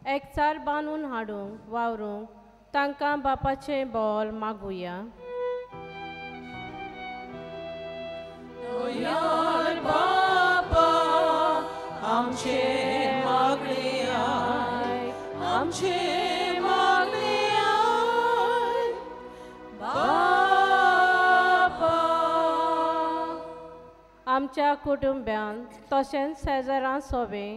एकचार बांदून हाडूंक वावरूंक तांकां बापाचें बोल मागुया. दयाळ बाबा आमचे मागणे आय, आमचे मागणे आय बाबा. आमच्या कुटुंब्यांत तशेंच शेजारां सोबे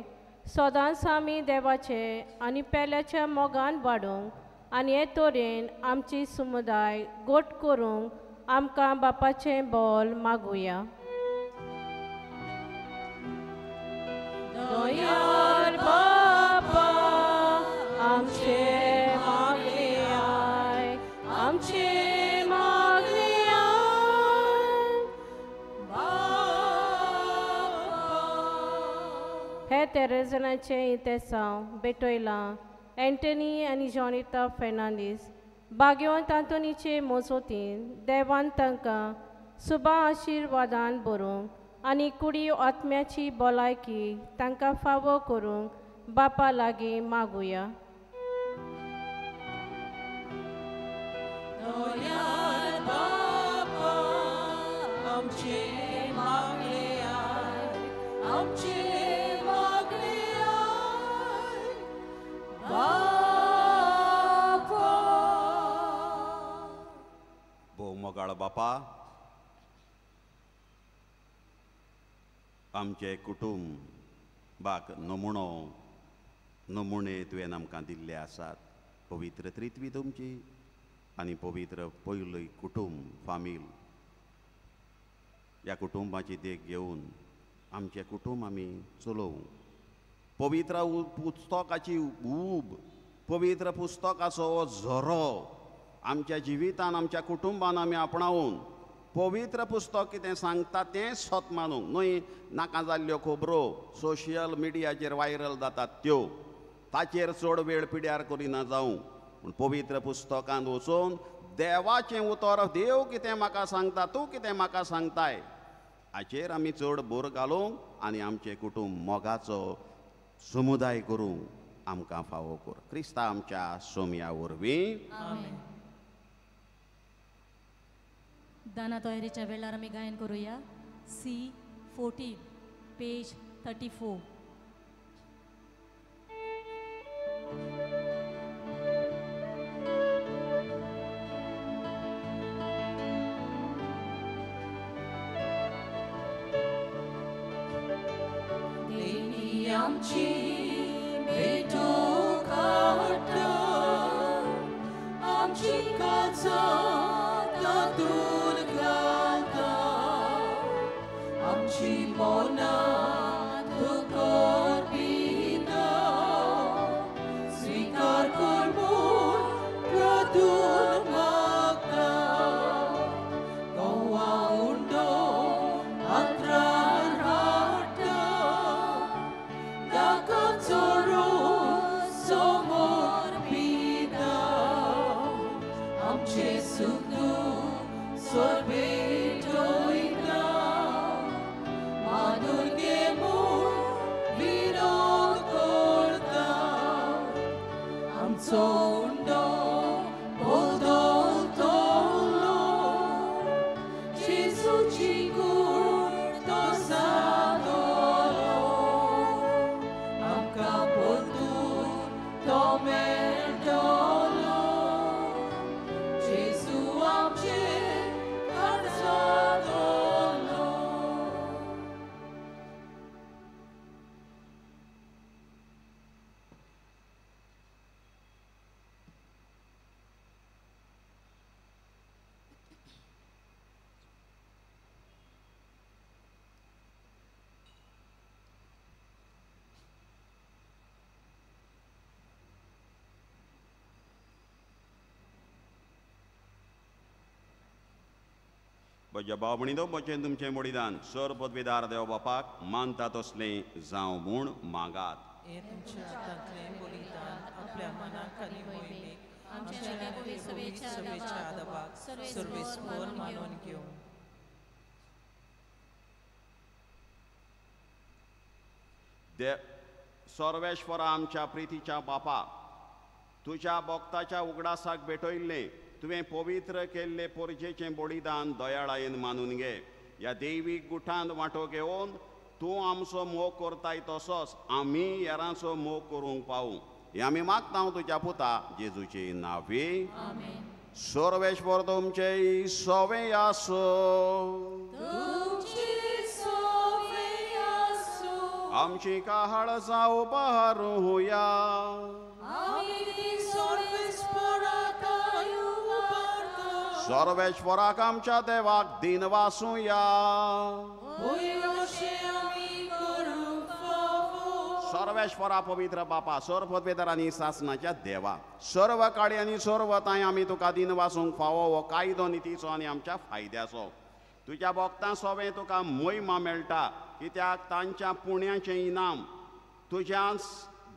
सदांच आमी देवाचे आनी पेल्याच्या मोगान वाडूंक आनी हे तरेन आमची समुदाय गोट करूंक आमकां बापाचें बोल मागुया. दयाळ बाबा आमचे मागणे आय, आमचे मागणे आय बाबा. हे तेरेजनाचें इतेसांव भेटयलां एंटनी आनी जॉनिता फेर्नांदीस भाग्यवंत आंतोनीचे मोजोतीन देवान तांकां सुबा आशिर्वादान बरोवंक आनी कुडी आत्म्याची भलायकी तांकां फावो करूंक बापा लागीं मागुया. भोव मोगाळ बापा, आमचें कुटुंबाक नमुणो नमुणे तुवें आमकां दिल्ले आसात. पवित्र त्रित्वी तुमची आनी पवित्र पयली कुटुंब फामील, ह्या कुटुंबाची देख घेवन आमचें कुटुंब आमी चलोवं. पवित्र पुस्तकाची ऊब, पवित्र पुस्तकाचो हो झरो आमच्या जिवितान आमच्या कुटुंबान आमी आपणावन पवित्र पुस्तक कितें सांगता तें सत मानूंक न्हय. नाका जाल्ल्यो खबरो सोशल मिडियाचेर व्हायरल जातात त्यो, ताचेर चड वेळ पिड्यार करिना जावं. पूण पवित्र पुस्तकांत वचून देवाचें उतर, देव कितें म्हाका सांगता, तूं कितें म्हाका सांगताय, हाचेर आमी चड भर घालूंक आनी आमचें कुटुंब मोगाचो समुदाय करूंक आमकां फावो कर. क्रिस्ता आमच्या सोमया वरवीं. दाना तयारीच्या वेळार आमी गायन करूया. C 14 page 34. देवी आमची भेटो काडटा, आमची काळजां तातूंत घालता, आमची मनां तुका दिता, स्विकार कर म्हूण प्रभून मागता. गोवा उंडो हांतरार हाडटा, दाकाचो रोस समोर पिता, आमचें सूख दूख सोबेटोयता, माधुर्गे म्हूण विनोद करता, आमचो उंडो बदलतलो, जेजूची कूड तो जातलो, आमकां परतून तो मेळटलो, जेजू आमचे काळजांतलो. म्हज्या भाव भयणींनो, म्हजें तुमचें बलिदान सर पदवीदार देव बापाक मानता तसलें जावं म्हूण मागात. हें तुमच्या हातांतलें बलिदान आपल्या मनाक आनी मोहिमेक आमच्या पवित्र सभेच्या आदाबाक सर्वेस्पर मानून घेवं. सर्वेश्वरा आमच्या प्रितीच्या बापा, तुज्या भक्ताच्या उगडासाक भेटयल्लें तुवें पवित्र केल्ले पोरजेचें बलिदान दयाळायेन मानून घे. ह्या दैवीक गुठांत वांटो घेवन तूं आमचो मोग करताय तसोच आमी हेरांचो मोग करूंक पावूं, हें आमी मागता तुज्या पुता जेजूचे नांवी. सर्वेश्वर तुमचे सवे आसो, आमची काहाळ जावं बहारुया. सर्वेश्वराक आमच्या देवाक दिन वासुया. सर्वेश्वरा पवित्र बापा, सर्व पदवेदार आनी सासनाच्या देवा, सर्व काळी आनी सर्व तांय आमी तुका दिन वासूंक फावो हो कायदो नितीचो आनी आमच्या फायद्याचो. तुज्या भक्तां सोवें तुका मोहिमा मेळटा, कित्याक तांच्या पुण्याचें इनाम तुज्या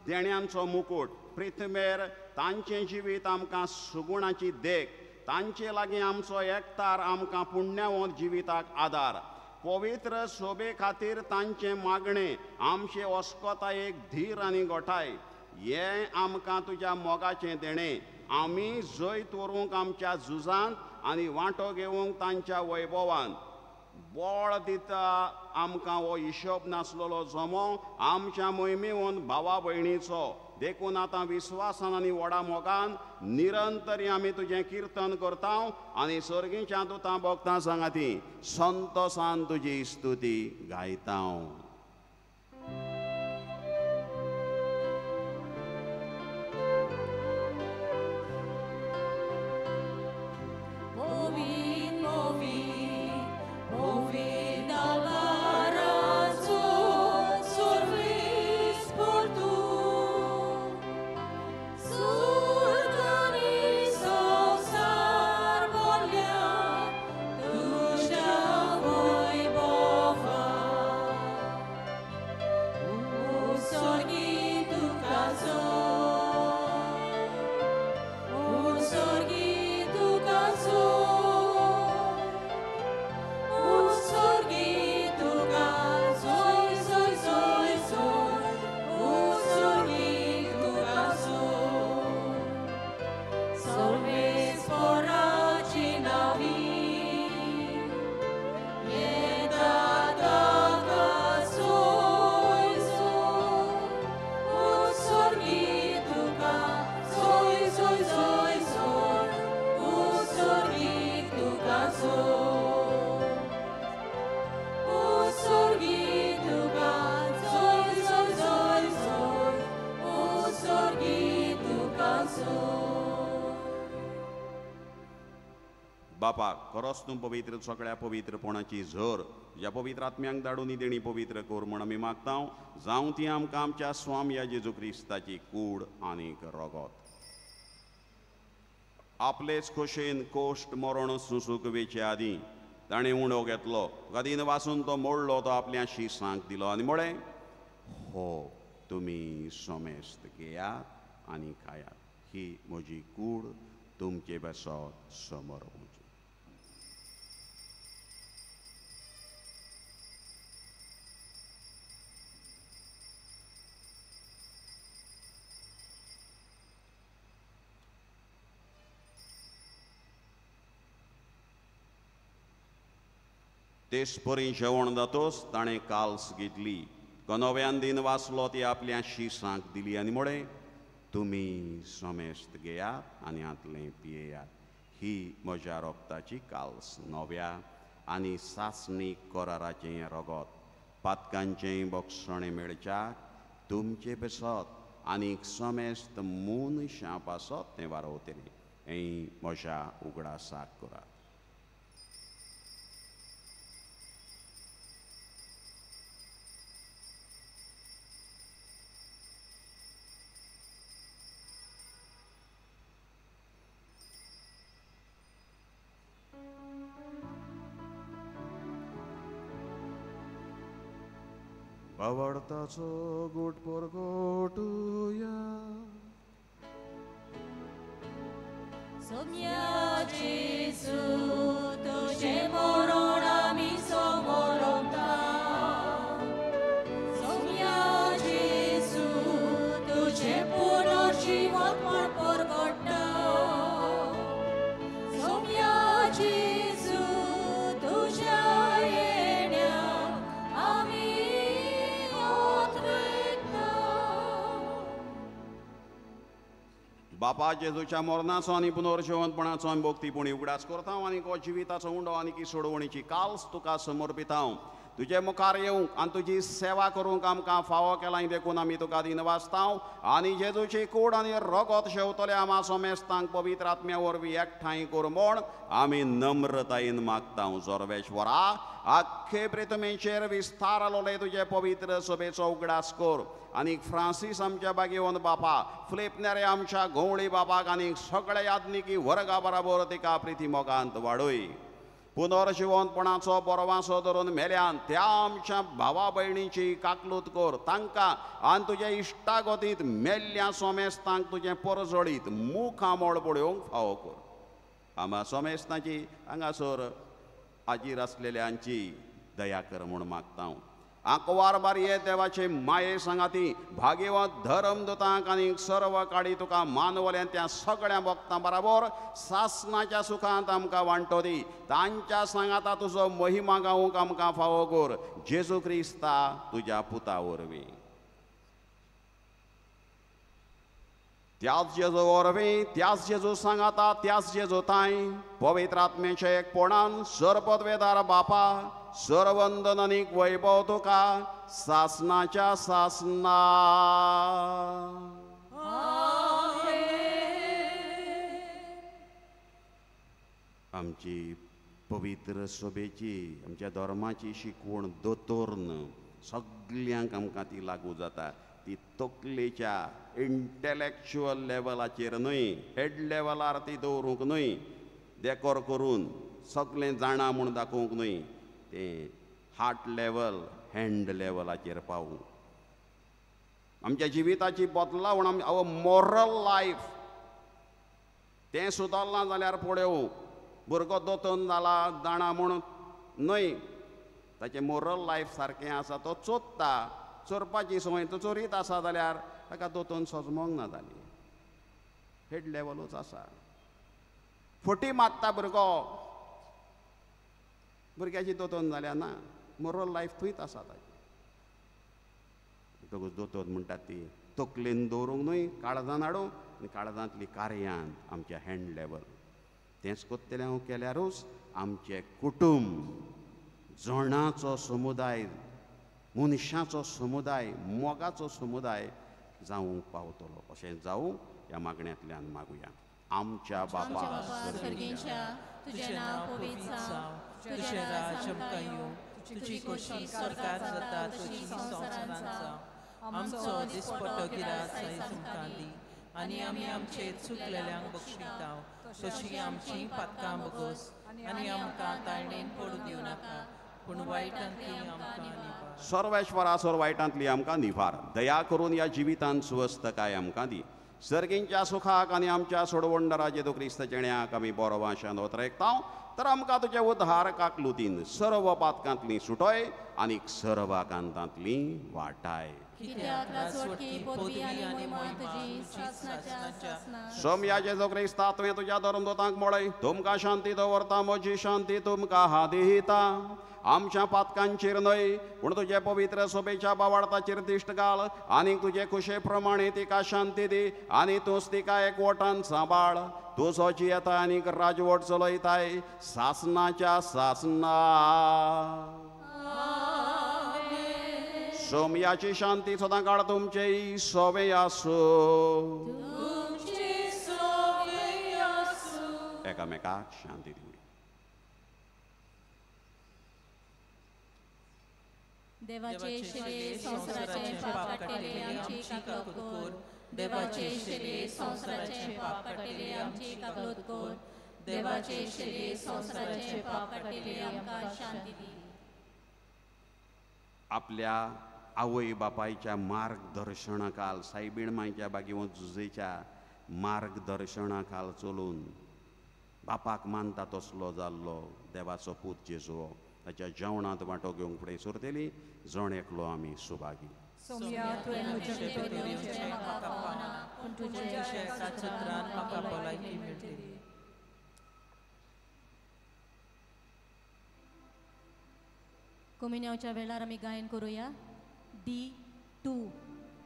देण्यांचो मुकूट प्रिथमेर तांचें जिवीत आमकां सुगुणाची देख, तांचे लागीं आमचो एकतार आमकां पुण्यावंत जिविताक आदार। पवित्र सोबे खातीर तांचें मागणें आमचे अस्कोतायेक धीर आनी गोठाय, हें आमकां तुज्या मोगाचें देणें। आमी जैत व्हरूंक आमच्या झुजांत आनी वांटो घेवंक तांच्या वैभवान। बळ दिता आमकां हो हिशोब नासलेलो जमो आमच्या मोहिमेवन भावा भयणीचो। देखून आतां विस्वासान आनी व्हडा मोगान निरंतरी आमी तुजें किर्तन करता आनी सर्गीच्या दुतां भोगतां सांगाती संतोसान तुजी स्तुती गायता। बापा खरोच तूं पवित्र सगळ्या पवित्रपणाची झर तुज्या पवित्र आत्म्यांक धाडून ही देणी पवित्र कर म्हूण आमी मागता। जावं ती आमकां आमच्या स्वामया जेजू क्रिस्ताची कूड आनीक रगत। आपलेच खोशेन कोश्ट मरण सुसूक वेचे आदीं ताणें उणो घेतलो, गादीन वासून तो मोडलो, तो आपल्या शिसांक दिलो आनी म्हळें, हो तुमी समेस्त घेयात आनी खायात, ही म्हजी कूड तुमचे पासत समर्पण। तेच परी जेवण जातोच ताणें काल्स घेतली, नव्यान दिन वाचलो, ती आपल्या शिसांक दिली आनी म्हळें, तुमी समेस्त घेयात आनी हांतलें पियेयात, ही म्हज्या रोगताची काल्स नव्या आनी सासणी कराराचें रगत, पातकांचें बक्षणें मेळच्याक तुमचे पासत आनी समेस्त मनशां पासत तें वारवतलें, हें म्हज्या उगडासाक करात। आवडताचो गोट परगोटुया सोम्या जेजू तुझे मरण आमी समोरता, सोम्या जेजू तुझे पुनर्जीवन म्हण परगट्टा, सोम्या जेजू तुझ्या येण्या आमी बापा जेजूच्या मरणाचो आनी पुनर्जिवंतपणाचो आमी भक्तीपणी उगडास करता आनी हो जिविताचो उंडो आनी की सोडवणीची काल्स तुका समर्पिता। तुजे मुखार येवंक आनी तुजी सेवा करूंक आमकां फावो केलां देखून आमी तुका दिनवासता आनी जेजूची कूड आनी रगत शेवतले आमा समेस्तांक पवित्र आत्म्या वरवीं एकठांय कर म्हूण आमी नम्रतायेन मागता। जोरवेश्वरा आख्खे प्रितमेचेर विस्तारलोले तुजे पवित्र सभेचो उगडास कर आनी फ्रांसीस आमच्या बागेवन बापा, फिलीप नेरे आमच्या गवळी बापाक आनी सगळ्या याज्ञिकी वर्गा बराबर तिका प्रिती मोगांत वाडय। पुनर्जिवंतपणाचो बरो धरून मेल्यान त्या आमच्या भावा भयणीची काकलूत कर तांकां आनी तुज्या इश्टागतींत मेल्ल्या सोमेस्तांक तुजें परजळीत मुखामळ पळोवंक फावो कर. आमा सोमेस्तांची हांगासर आजीर आसलेल्यांची दया कर म्हूण मागता हांव. आंकवार बारये देवाचे माये सांगाती भाग्यवंत धर्मदूतांक आनी सर्व काडी तुका मानवल्यान त्या सगळ्या भक्तां बराबर सासनाच्या सुखांत आमकां वांटो दी. तांच्या सांगाता तुजो महिमा गावूंक आमकां फावो कर जेजू क्रिस्ता तुज्या पुता वरवीं. त्याच जेजू वरवीं, त्याच जेजू सांगाता, त्याच जेजू तांय पवित्र आत्म्याच्या एकपणान सर्वपदवेदार बापा सर्वंदन आनीक वैभव तुका सासनाच्या सासना. आमची पवित्र सभेची आमच्या धर्माची शिकवण दोतोर्न सगल्यांक आमकां ती लागू जाता. ती तकलेच्या इंटलेक्च्युअल लेवलाचेर न्हय, हेड लेवलार ती दवरूंक न्हय, देकोर करून सगळें जाणा म्हूण दाखोवंक न्हय, तें हार्ट लेवल हँड लेवलाचेर पावूं. आमच्या जिविताची बदलावण आमी our moral life तें सुदारलां जाल्यार पळोवं भुरगो दोतोन जाला जाणा म्हूण न्हय, ताचें मोरल लायफ सारकें आसा, तो चोरता, चोरपाची संवय तो चोरीत आसा जाल्यार ताका दोतोन सजमोंक ना जाली, हेड लेवलूच आसा. फटी मारता भुरगो, भुरग्याची दोतोन जाल्या ना, मोरल लायफ थंयच आसा ताची. म्हणटकूच दोतोन म्हणटात ती तकलेन दवरूंक न्हय, काळजान हाडूंक आनी काळजांतली कार्यान आमच्या हँड लेवल तेंच कोत्तलें हांव केल्यारूच आमचें कुटुंब जणाचो समुदाय, मनशाचो समुदाय, मोगाचो समुदाय जावंक पावतलो. अशें जावं ह्या मागण्यांतल्यान मागुया. आमच्या बापा सर्गेच्या, तुजें नांव पवित्र जावं, तुजें राज्य आमकां येवं, तुजी खोशी स्वर्गार जाता तशी संवसारांत जावं. आमचो दिसपट्टो गिरास आयज आमकां दी आनी आमी आमचे चुकलेल्यांक बक्षिताव तशी आमची पातकां बगोस आनी आमकां ताळणेन पडूं दिवं नाका, पूण वायटांतली आमकां निवार. सर्वेश्वरा सर्व वायटांतली आमकां निवार. दया करून ह्या जिवितांत स्वस्थकाय आमकां दी. सर्गींच्या सुखाक आनी आमच्या सोडवणदारा जेजू क्रिस्त जेण्याक आमी बरो वाशान ओतरेकता तर आमकां तुजे उद्धार काकलुतीन सर्व पातकांतली सुटोय आनी सर्व आकांतांतली वाटाय. सोमया जेजू क्रिस्ता तुवें तुज्या धर्मदूतांक म्हळें, तुमकां शांती दवरता, म्हजी शांती तुमकां हा दिता. आमच्या पातकांचेर न्हय पूण तुजे पवित्र सोबेच्या बावाडताचेर दिश्ट घाल आनी तुजे खुशे प्रमाणे तिका शांती दी आनी तूंच तिका एकवटान सांबाळ. तुजो जियेता आनी राजवट चलयताय सासनाच्या सासना. सोमयाची शांती सदां काळ तुमचेय सोवे आसूं. एकामेकाक शांती दिवया. देवाचे शिरे संवसाराचे पाप काडटले आमची काकलूत कर. देवाचे शिरे संवसाराचे पाप काडटले आमची काकलूत कर. देवाचे शिरे संवसाराचे पाप काडटले आमकां शांती दी. आपल्या आवय बापायच्या मार्गदर्शनाखाल, सायबीण मायच्या बागेवंत जुजेच्या मार्गदर्शनाखाल चलून बापाक मानता तसलो जाल्लो देवाचो पूत जेजू ताच्या जेवणांत वांटो घेवंक फुडें सरतली. जण एकलो आमी सुभागी. कोमिन्यावच्या वेळार आमी गायन करुया. D2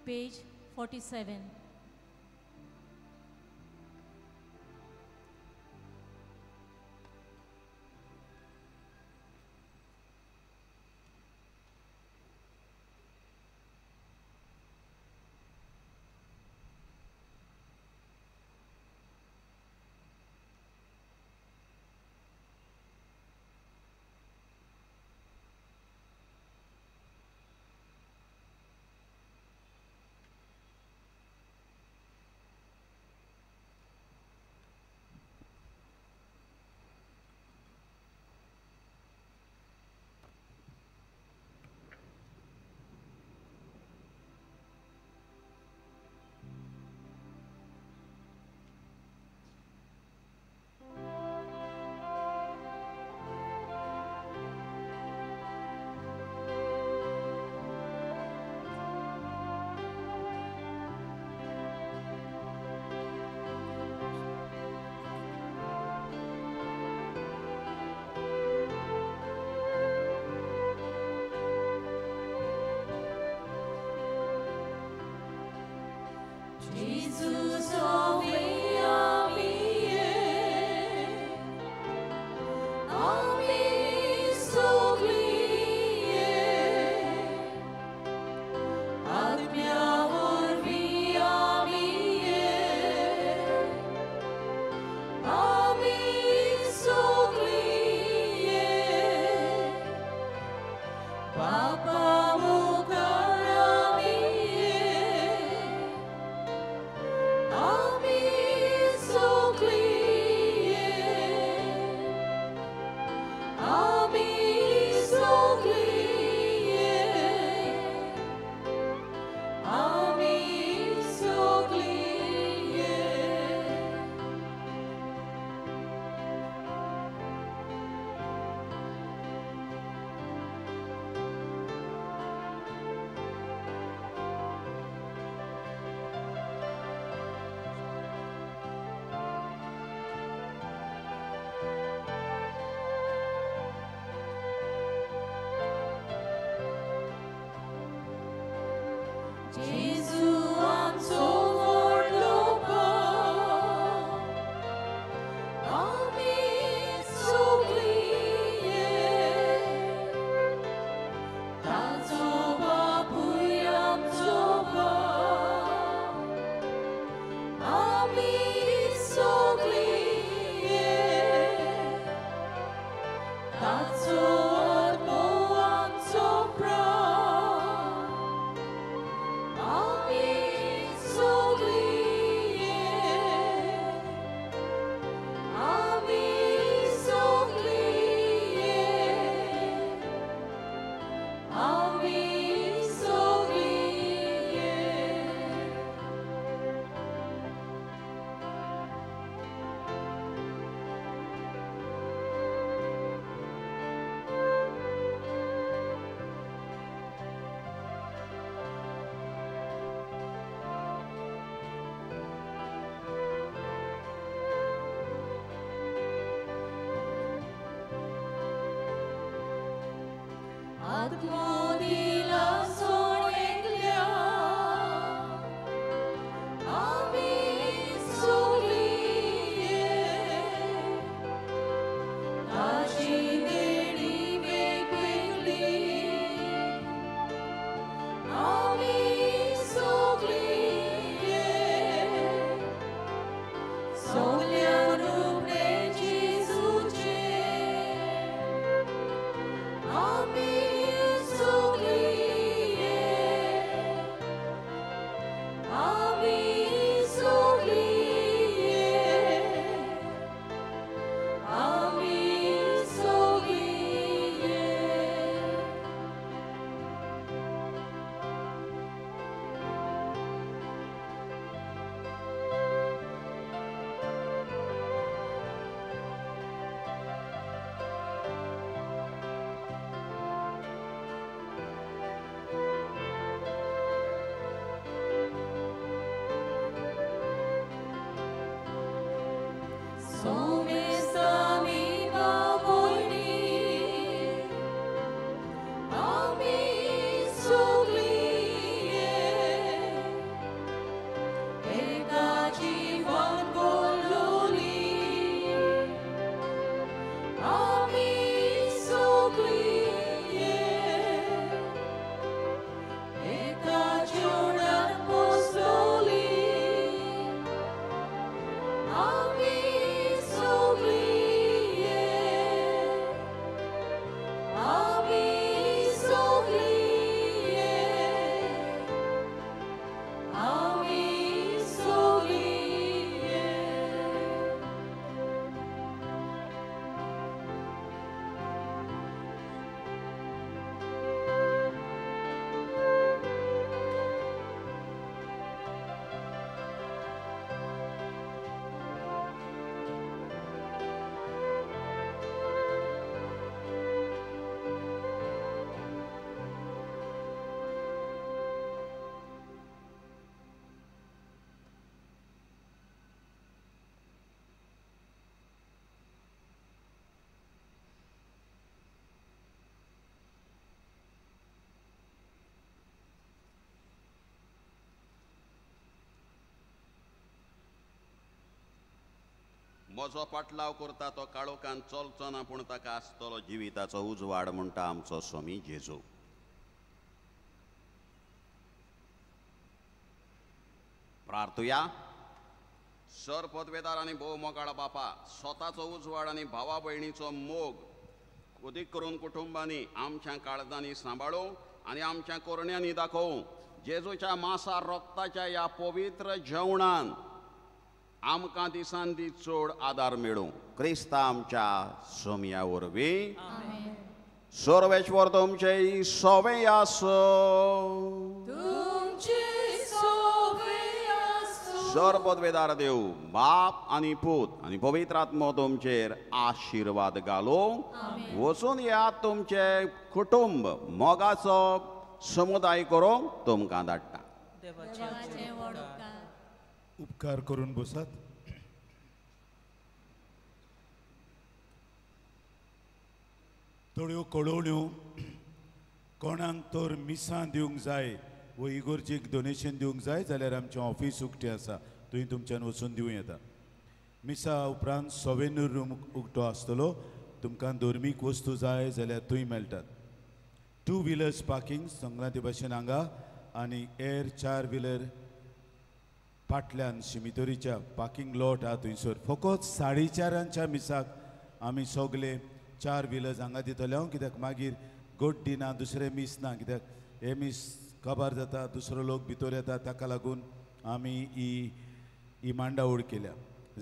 page 47. जेजू आमचो व्हडलो बाप, आमी सगळीं एक. ताचो बापूय आमचो बाप, आमी सगळीं एक. ताचो आत्मो आमचो प्राण, आमी सगळीं एक. आमी सगळीं एक. आमी सगळीं एक. आत्मो दिला सोड एकल्या, आमी सगळीं एक. ताची देणी वेगवेगळी, आमी सगळीं एक. सगल्या रुपणे जेजूचें, आमी सगळीं एक. आमी सगळीं एक. आमी सगळीं एक. सोमेस्तामी बाबुयणी, आमी सगळीं एक. एका जिवान बोलली, आमी सगळीं एक. एका जेवणान पोसली, आमी सगळीं एक. आमी सगळीं एक. आमी सगळीं एक. म्हजो पाटलाव करता तो काळोखान चलचो ना, पूण ताका आसतलो जिविताचो उजवाड, म्हणटा आमचो स्वामी जेजू. प्रार्थुया. सर पदवेदार आनी भोव मोगाळ बापा, स्वताचो उजवाड आनी भावा भयणीचो मोग अदीक करून कुटुंबांनी आमच्या काळजांनी सांबाळूं आनी आमच्या कोरण्यांनी दाखोवं. जेजूच्या मासा रक्ताच्या ह्या पवित्र जेवणान आमकां दिसान दीस चड आदार मेळूं. क्रिस्ता आमच्या सोमया वरवीं. सर्वेश्वर तुमचे सोवे आसो. सर्वपदवेदार देव बाप आनी पूत आनी पवित्र आत्मो तुमचेर आशिर्वाद घालूं. वचून येयात तुमचे कुटुंब मोगाचो समुदाय करूंक तुमकां धाडटा. उपकार करून बसात. थोड्यो कळोवण्यो कोणाक तर मिसां दिवंक जाय वो इगोर्जीक डोनेशन दिवंक जाय जाल्यार आमचें ऑफीस उक्तें आसा, थंय तुमच्यान वचून दिवं येता. मिसा उपरांत सोवेनूर रूम उक्तो आसतलो, तुमकां धर्मीक वस्तू जाय जाल्यार थंय मेळटात. 2 व्हिलर्स पार्किंग संक्रांती भाशेन हांगा आनी एर 4 व्हिलर पाटल्यान शिमितोरीच्या पार्किंग लॉट आहा थंयसर. फकत 4:30 मिसाक आमी सगले 4 व्हिलर्स हांगा दितले हांव, कित्याक मागीर गोड्डी ना, दुसरें मीस ना, कित्याक हे मीस काबार जाता, दुसरो लोक भितर येता, ताका लागून आमी ही ही मांडावळ केल्या.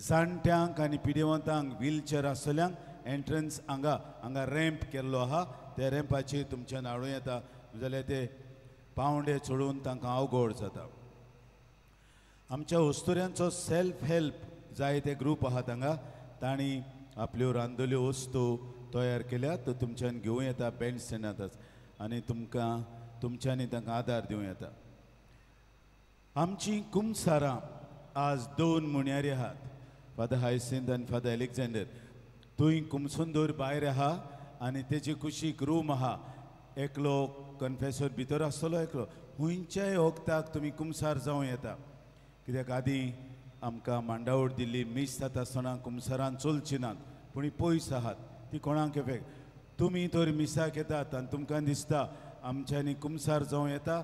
जाणट्यांक आनी पिडेवंतांक व्हीलचेर आसतल्यांक एंट्रन्स हांगा हांगा रॅम्प केल्लो आहा, त्या रॅम्पाचेर तुमच्यान हाडूं येता, जाल्यार ते पावंडे चडून तांकां अवघड जाता. आमच्या वस्तुऱ्यांचो सेल्फ हेल्प जाय ते ग्रूप आहात हांगा, तांणी आपल्यो रांदल्यो वस्तू तयार केल्यात, त्यो तुमच्यान घेवं येता बँड स्टँडांतच आनी तुमकां तुमच्यांनी तांकां आदार दिवं येता. आमची कुमसारां आज 2 मुणयारी आहात, फादर हायसिंत आनी फादर एलेक्झांडर. थंय कुमसुंदर भायर आहा आनी तेजे कुशीक रूम आहा, एकलो कन्फेसर भितर आसतलो, एकलो. खंयच्याय वखदाक तुमी कुमसार जावं येता, कित्याक आदीं आमकां मांडावळ दिल्ली मीस जाता आसतना कुमसारान चलची नात, पूण ही पयस आहात ती कोणाक इफेक्ट. तुमी तर मिसाक येतात आनी तुमकां दिसता आमच्यांनी कुमसार जावं येता,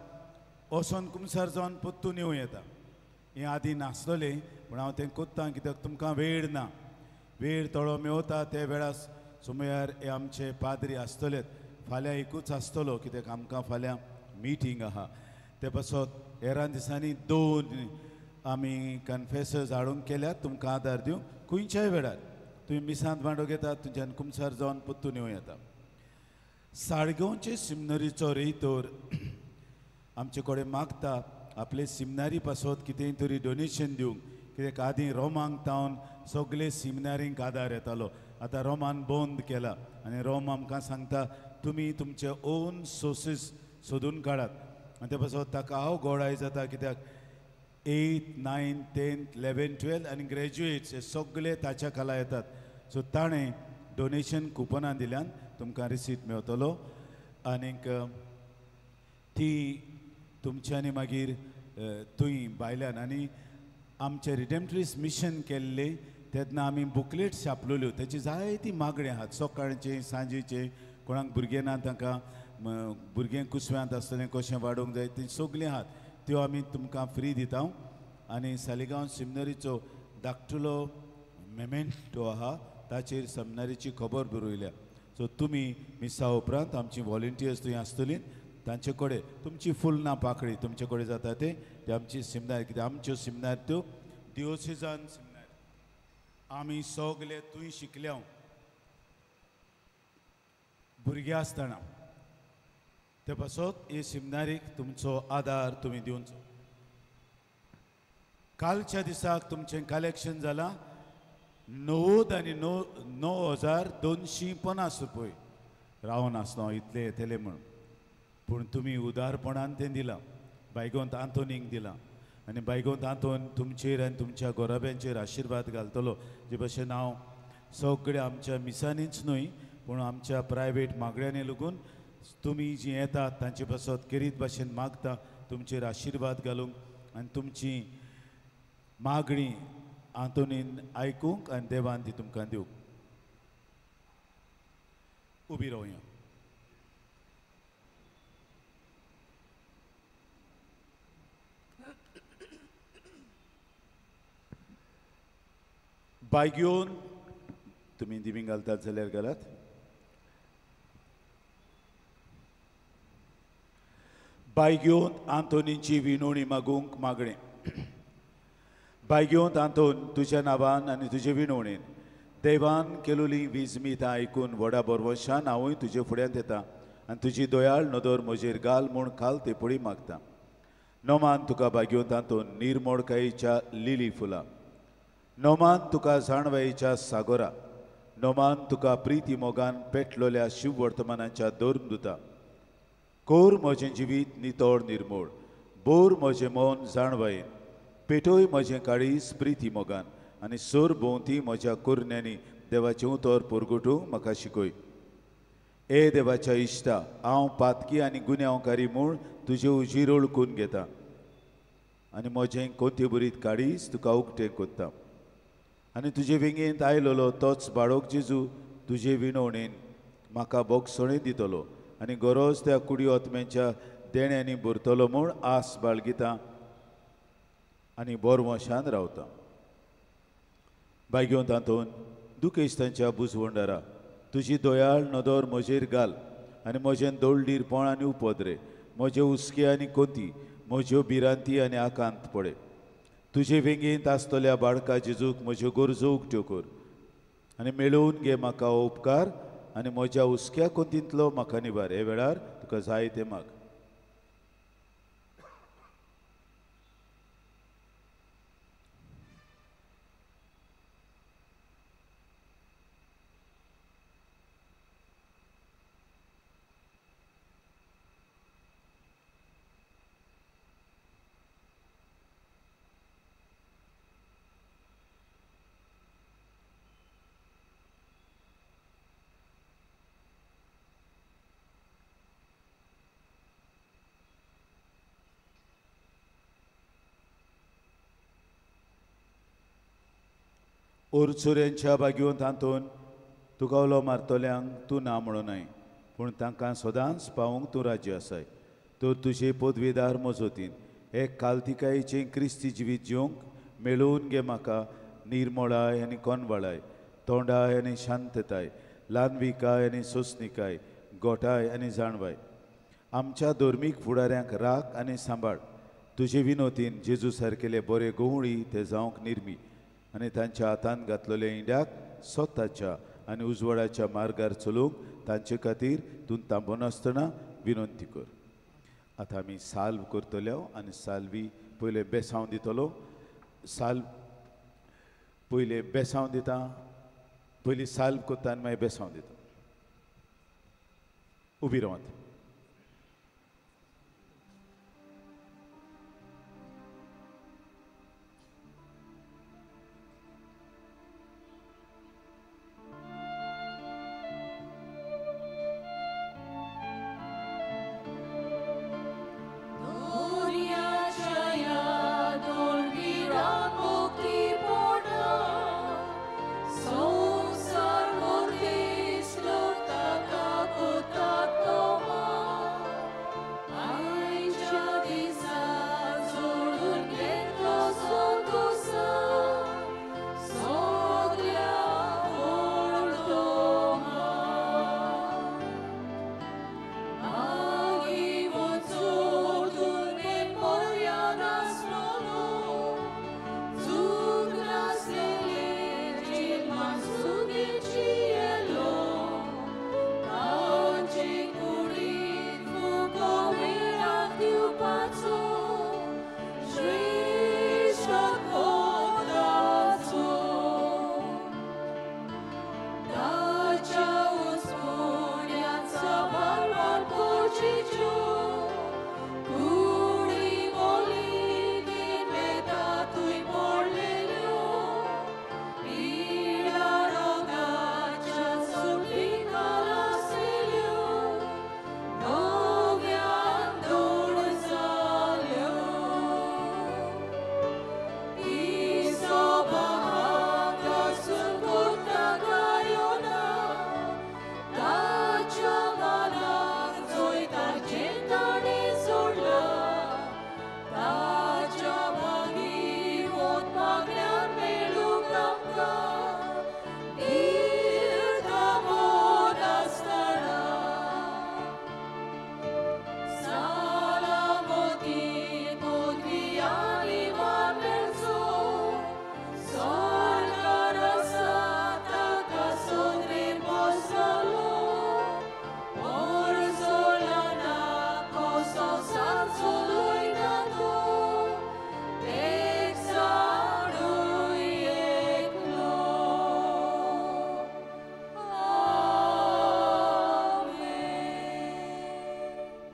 वचोन कुमसार जावन परतून येवं येता. हें आदीं नासतलें, पूण हांव तें कोत्ता कित्याक तुमकां वेळ ना, वेळ थोडो मेवता त्या वेळार सुमयार हे आमचे पाद्री आसतलेत. फाल्यां एकूच आसतलो कित्याक आमकां फाल्यां मिटींग आहा. ते पासत हेरां दिसांनी 2 आमी कन्फेसर्स हाडूंक केल्यात तुमकां आदार दिवंक. खंयच्याय वेळार तुमी मिसांत मांडो घेतात, तुमच्यान कुमसार जावन परतून येवं येता. साळगांवचे सिमनरीचो रेयतोर आमचे कडेन मागता आपले सिमनारी पासत कितेंय तरी डोनेशन दिवंक, कित्याक आदीं रोमांक तावन सगळे सिमनारींक आदार येतालो, आतां रोमान बंद केला आनी रोम आमकां सांगता तुमी तुमचे ओन सोर्सीस सोदून काडात. आनी ते पासत ताका हांव गोडाय जाता, कित्याक 8, 9, 10, 11, 12 आनी ग्रॅज्युएट्स हे सगळे ताच्या खाला येतात. सो ताणें डोनेशन कुपनां दिल्यान तुमकां रिसीट मेवतलो आनीक ती तुमच्यांनी मागीर थंय भायल्यान. आनी आमचें रिडेम्प्ट्रीस मिशन केल्लें तेन्ना आमी बुकलेट्स छापलेल्यो, तेची जायती मागणी आहात, सकाळचें सांजेचें, कोणाक भुरगें ना तांकां भुरगें कुसव्यांत आसतलें कशें वाडोवंक जाय तीं सगळीं आहात, त्यो आमी तुमकां फ्री दिता. आनी सालिगांव सिमनरीचो धाकटुलो मेमेंटो आहा, ताचेर सेमिनारीची खबर बरयल्या. सो तुमी मिसा उपरांत आमची वॉलंटियर्स थंय आसतलीं, तांचे कडेन तुमची फुलना पाकळी तुमचे कडेन जाता ते आमची सिमनार, कित्याक आमच्यो सिमनार त्यो दिओसिजान सिमनार, आमी सगले थंय शिकल्या भुरगीं आसतना. ते पासत हे सिमनारीक तुमचो आदार तुमी दिवचो. कालच्या दिसाक तुमचें कलेक्शन जालां 99,250 रुपये. रावन आसलो इतले येतले म्हूण, पूण तुमी उदारपणान तें दिलां, बायगोंत आंतोनीक दिलां आनी बायगोंत आंतोन तुमचेर आनी तुमच्या गोराब्यांचेर आशिर्वाद घालतलो. जे भशेन हांव सगळ्या आमच्या मिसांनीच न्हय पूण आमच्या प्रायवेट मागण्यांनी लागून तुमी जीं येतात तांचे पासत केरीत भाशेन मागता तुमचेर आशिर्वाद घालूंक आनी तुमची मागणी आंतोनीन आयकूंक आनी देवान ती तुमकां दिवंक. उबी रावया. बायगेवन तुमी दिमी घालतात जाल्यार घालात. बायगेवन आंतोनीची विनवणी मागूंक मागणें. बायगेवंत आंतोन, तुज्या नांवान आनी तुजे विनवणेन देवान केलोली विजमीत आयकून व्हडा बरवशान हांवूय तुजे फुड्यांत येता आनी तुजी दयाळ नदर म्हजेर घाल म्हूण खाल तेपळी मागता. नोमान तुका बायगेवंत आंतोन निर्मोडकायेच्या लिली फुलां, नोमान तुका जाणवायेच्या सागोरा, नोमान तुका प्रिती मोगान पेटलोल्या शिववर्तमानाच्या धर्मदुता. कोर म्हजें जिवीत नितळ निर्मोळ, बोर म्हजें मन जाणवायेन, पेटोय म्हजें काळीज प्रिती मोगान आनी सोर भोंवती म्हज्या कुरण्यांनी देवाचें उतर परगटूंक म्हाका शिकय. ए देवाच्या इश्टा, हांव पातकी आनी गुन्यांवकारी म्हूण तुजे उजीर ओळखून घेता आनी म्हजें कोंतेबरीत काडीस तुका उक्तें कोत्ता आनी तुजे वेंगेंत आयलोलो तोच बाळोक जेजू तुजे विणवणेन म्हाका बोगसणें दितलो आनी गरज त्या कुडी ओतम्यांच्या देण्यांनी भरतलो म्हूण आस बाळगिता आनी बोरवंशान रावता. बायगेवन तातूंत दुखेस्तांच्या बुजवंडारा तुजी दयाळ नदर म्हजेर घाल आनी म्हजें दोळडीरपण आनी उपद्रे, म्हजे हुस्के आनी कोती, म्हज्यो भिरांती आनी आकांत पडे. तुजे वेंगेंत आसतल्या बाळका जेजूक म्हज्यो गरजो उक्त्यो कर आनी मेळोवन घे म्हाका हो उपकार आनी म्हज्या हुस्क्या कोतींतलो म्हाका निवार. हे वेळार तुका जाय तें माग. ओरचुऱ्यांच्या बागेवन तातूंत तुका उलो मारतल्यांक तूं ना म्हणूनय, पूण तांकां सदांच पावोवंक तूं राज्य आसाय. तर तुजे पदवेदार मजतीन एक कालतिकायेचें क्रिस्ती जिवीत जिवंक मेळोवन घे म्हाका निर्मळाय आनी कोनवाळाय, तोंडाय आनी शांतताय, ल्हानविकाय आनी सोंसणिकाय, गोठाय आनी जाणवाय. आमच्या धर्मीक फुडाऱ्यांक राख आनी सांबाळ. तुजे विनोतीन जेजू सारकेले बरे गवळी ते जावंक निर्मी आनी तांच्या हातान घातलेल्या इंड्याक स्वताच्या आनी उजवाडाच्या मार्गार चलोवंक तांचे खातीर तूं थांबनासतना विनंती कर. आतां आमी साल्व करतले आनी साल्वी पयले बेसांव दितलो. साल्व पयले बेसांव दिता, पयली साल्व करता आनी मागीर बेसांव दिता. उबी रावात.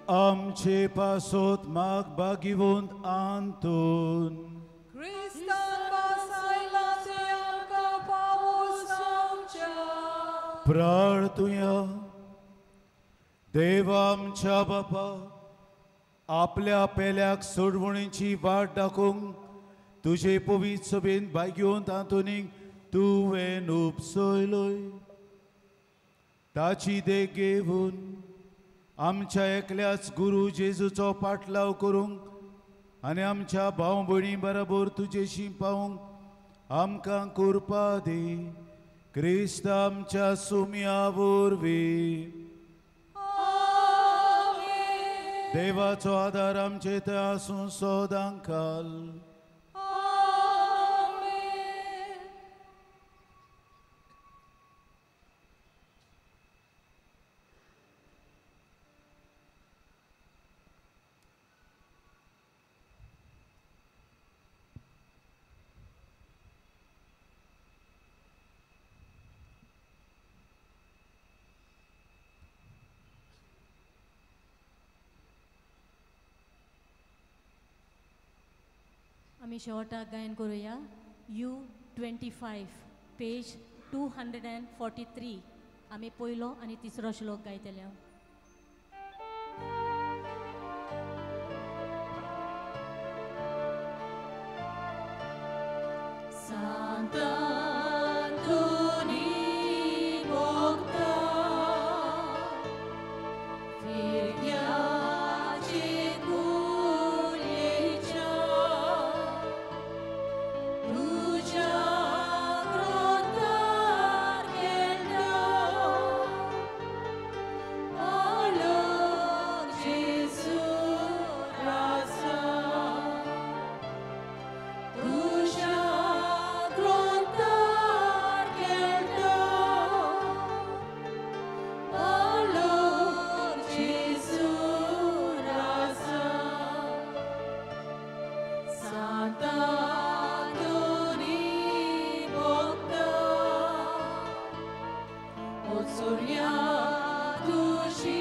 आमचे पासोत माग बागिवंत आंतून क्रिस्तान पासायला ते आमकां पावोस आमच्या प्रार्थुया. देवा आमच्या बापा, आपल्या पेल्याक सोडवणीची वाट दाखोवंक तुजे पवित्र सभेन भाग्योन आंतोनीक तुवें उपसयलोय. ताची देख घेवन आमच्या एकल्याच गुरू जेजूचो पाटलाव करूंक आनी आमच्या भाव भयणी बरोबर तुजेशी पावूंक आमकां कृपा दी. क्रिस्त आमच्या सुम्या वरवीं. देवाचो आदार आमचे थंय आसूं सदां काल. आमी शेवटाक गायन करुया U 25 page 243. आमी पयलो आनी तिसरो श्लोक गायतले. Surya tushi.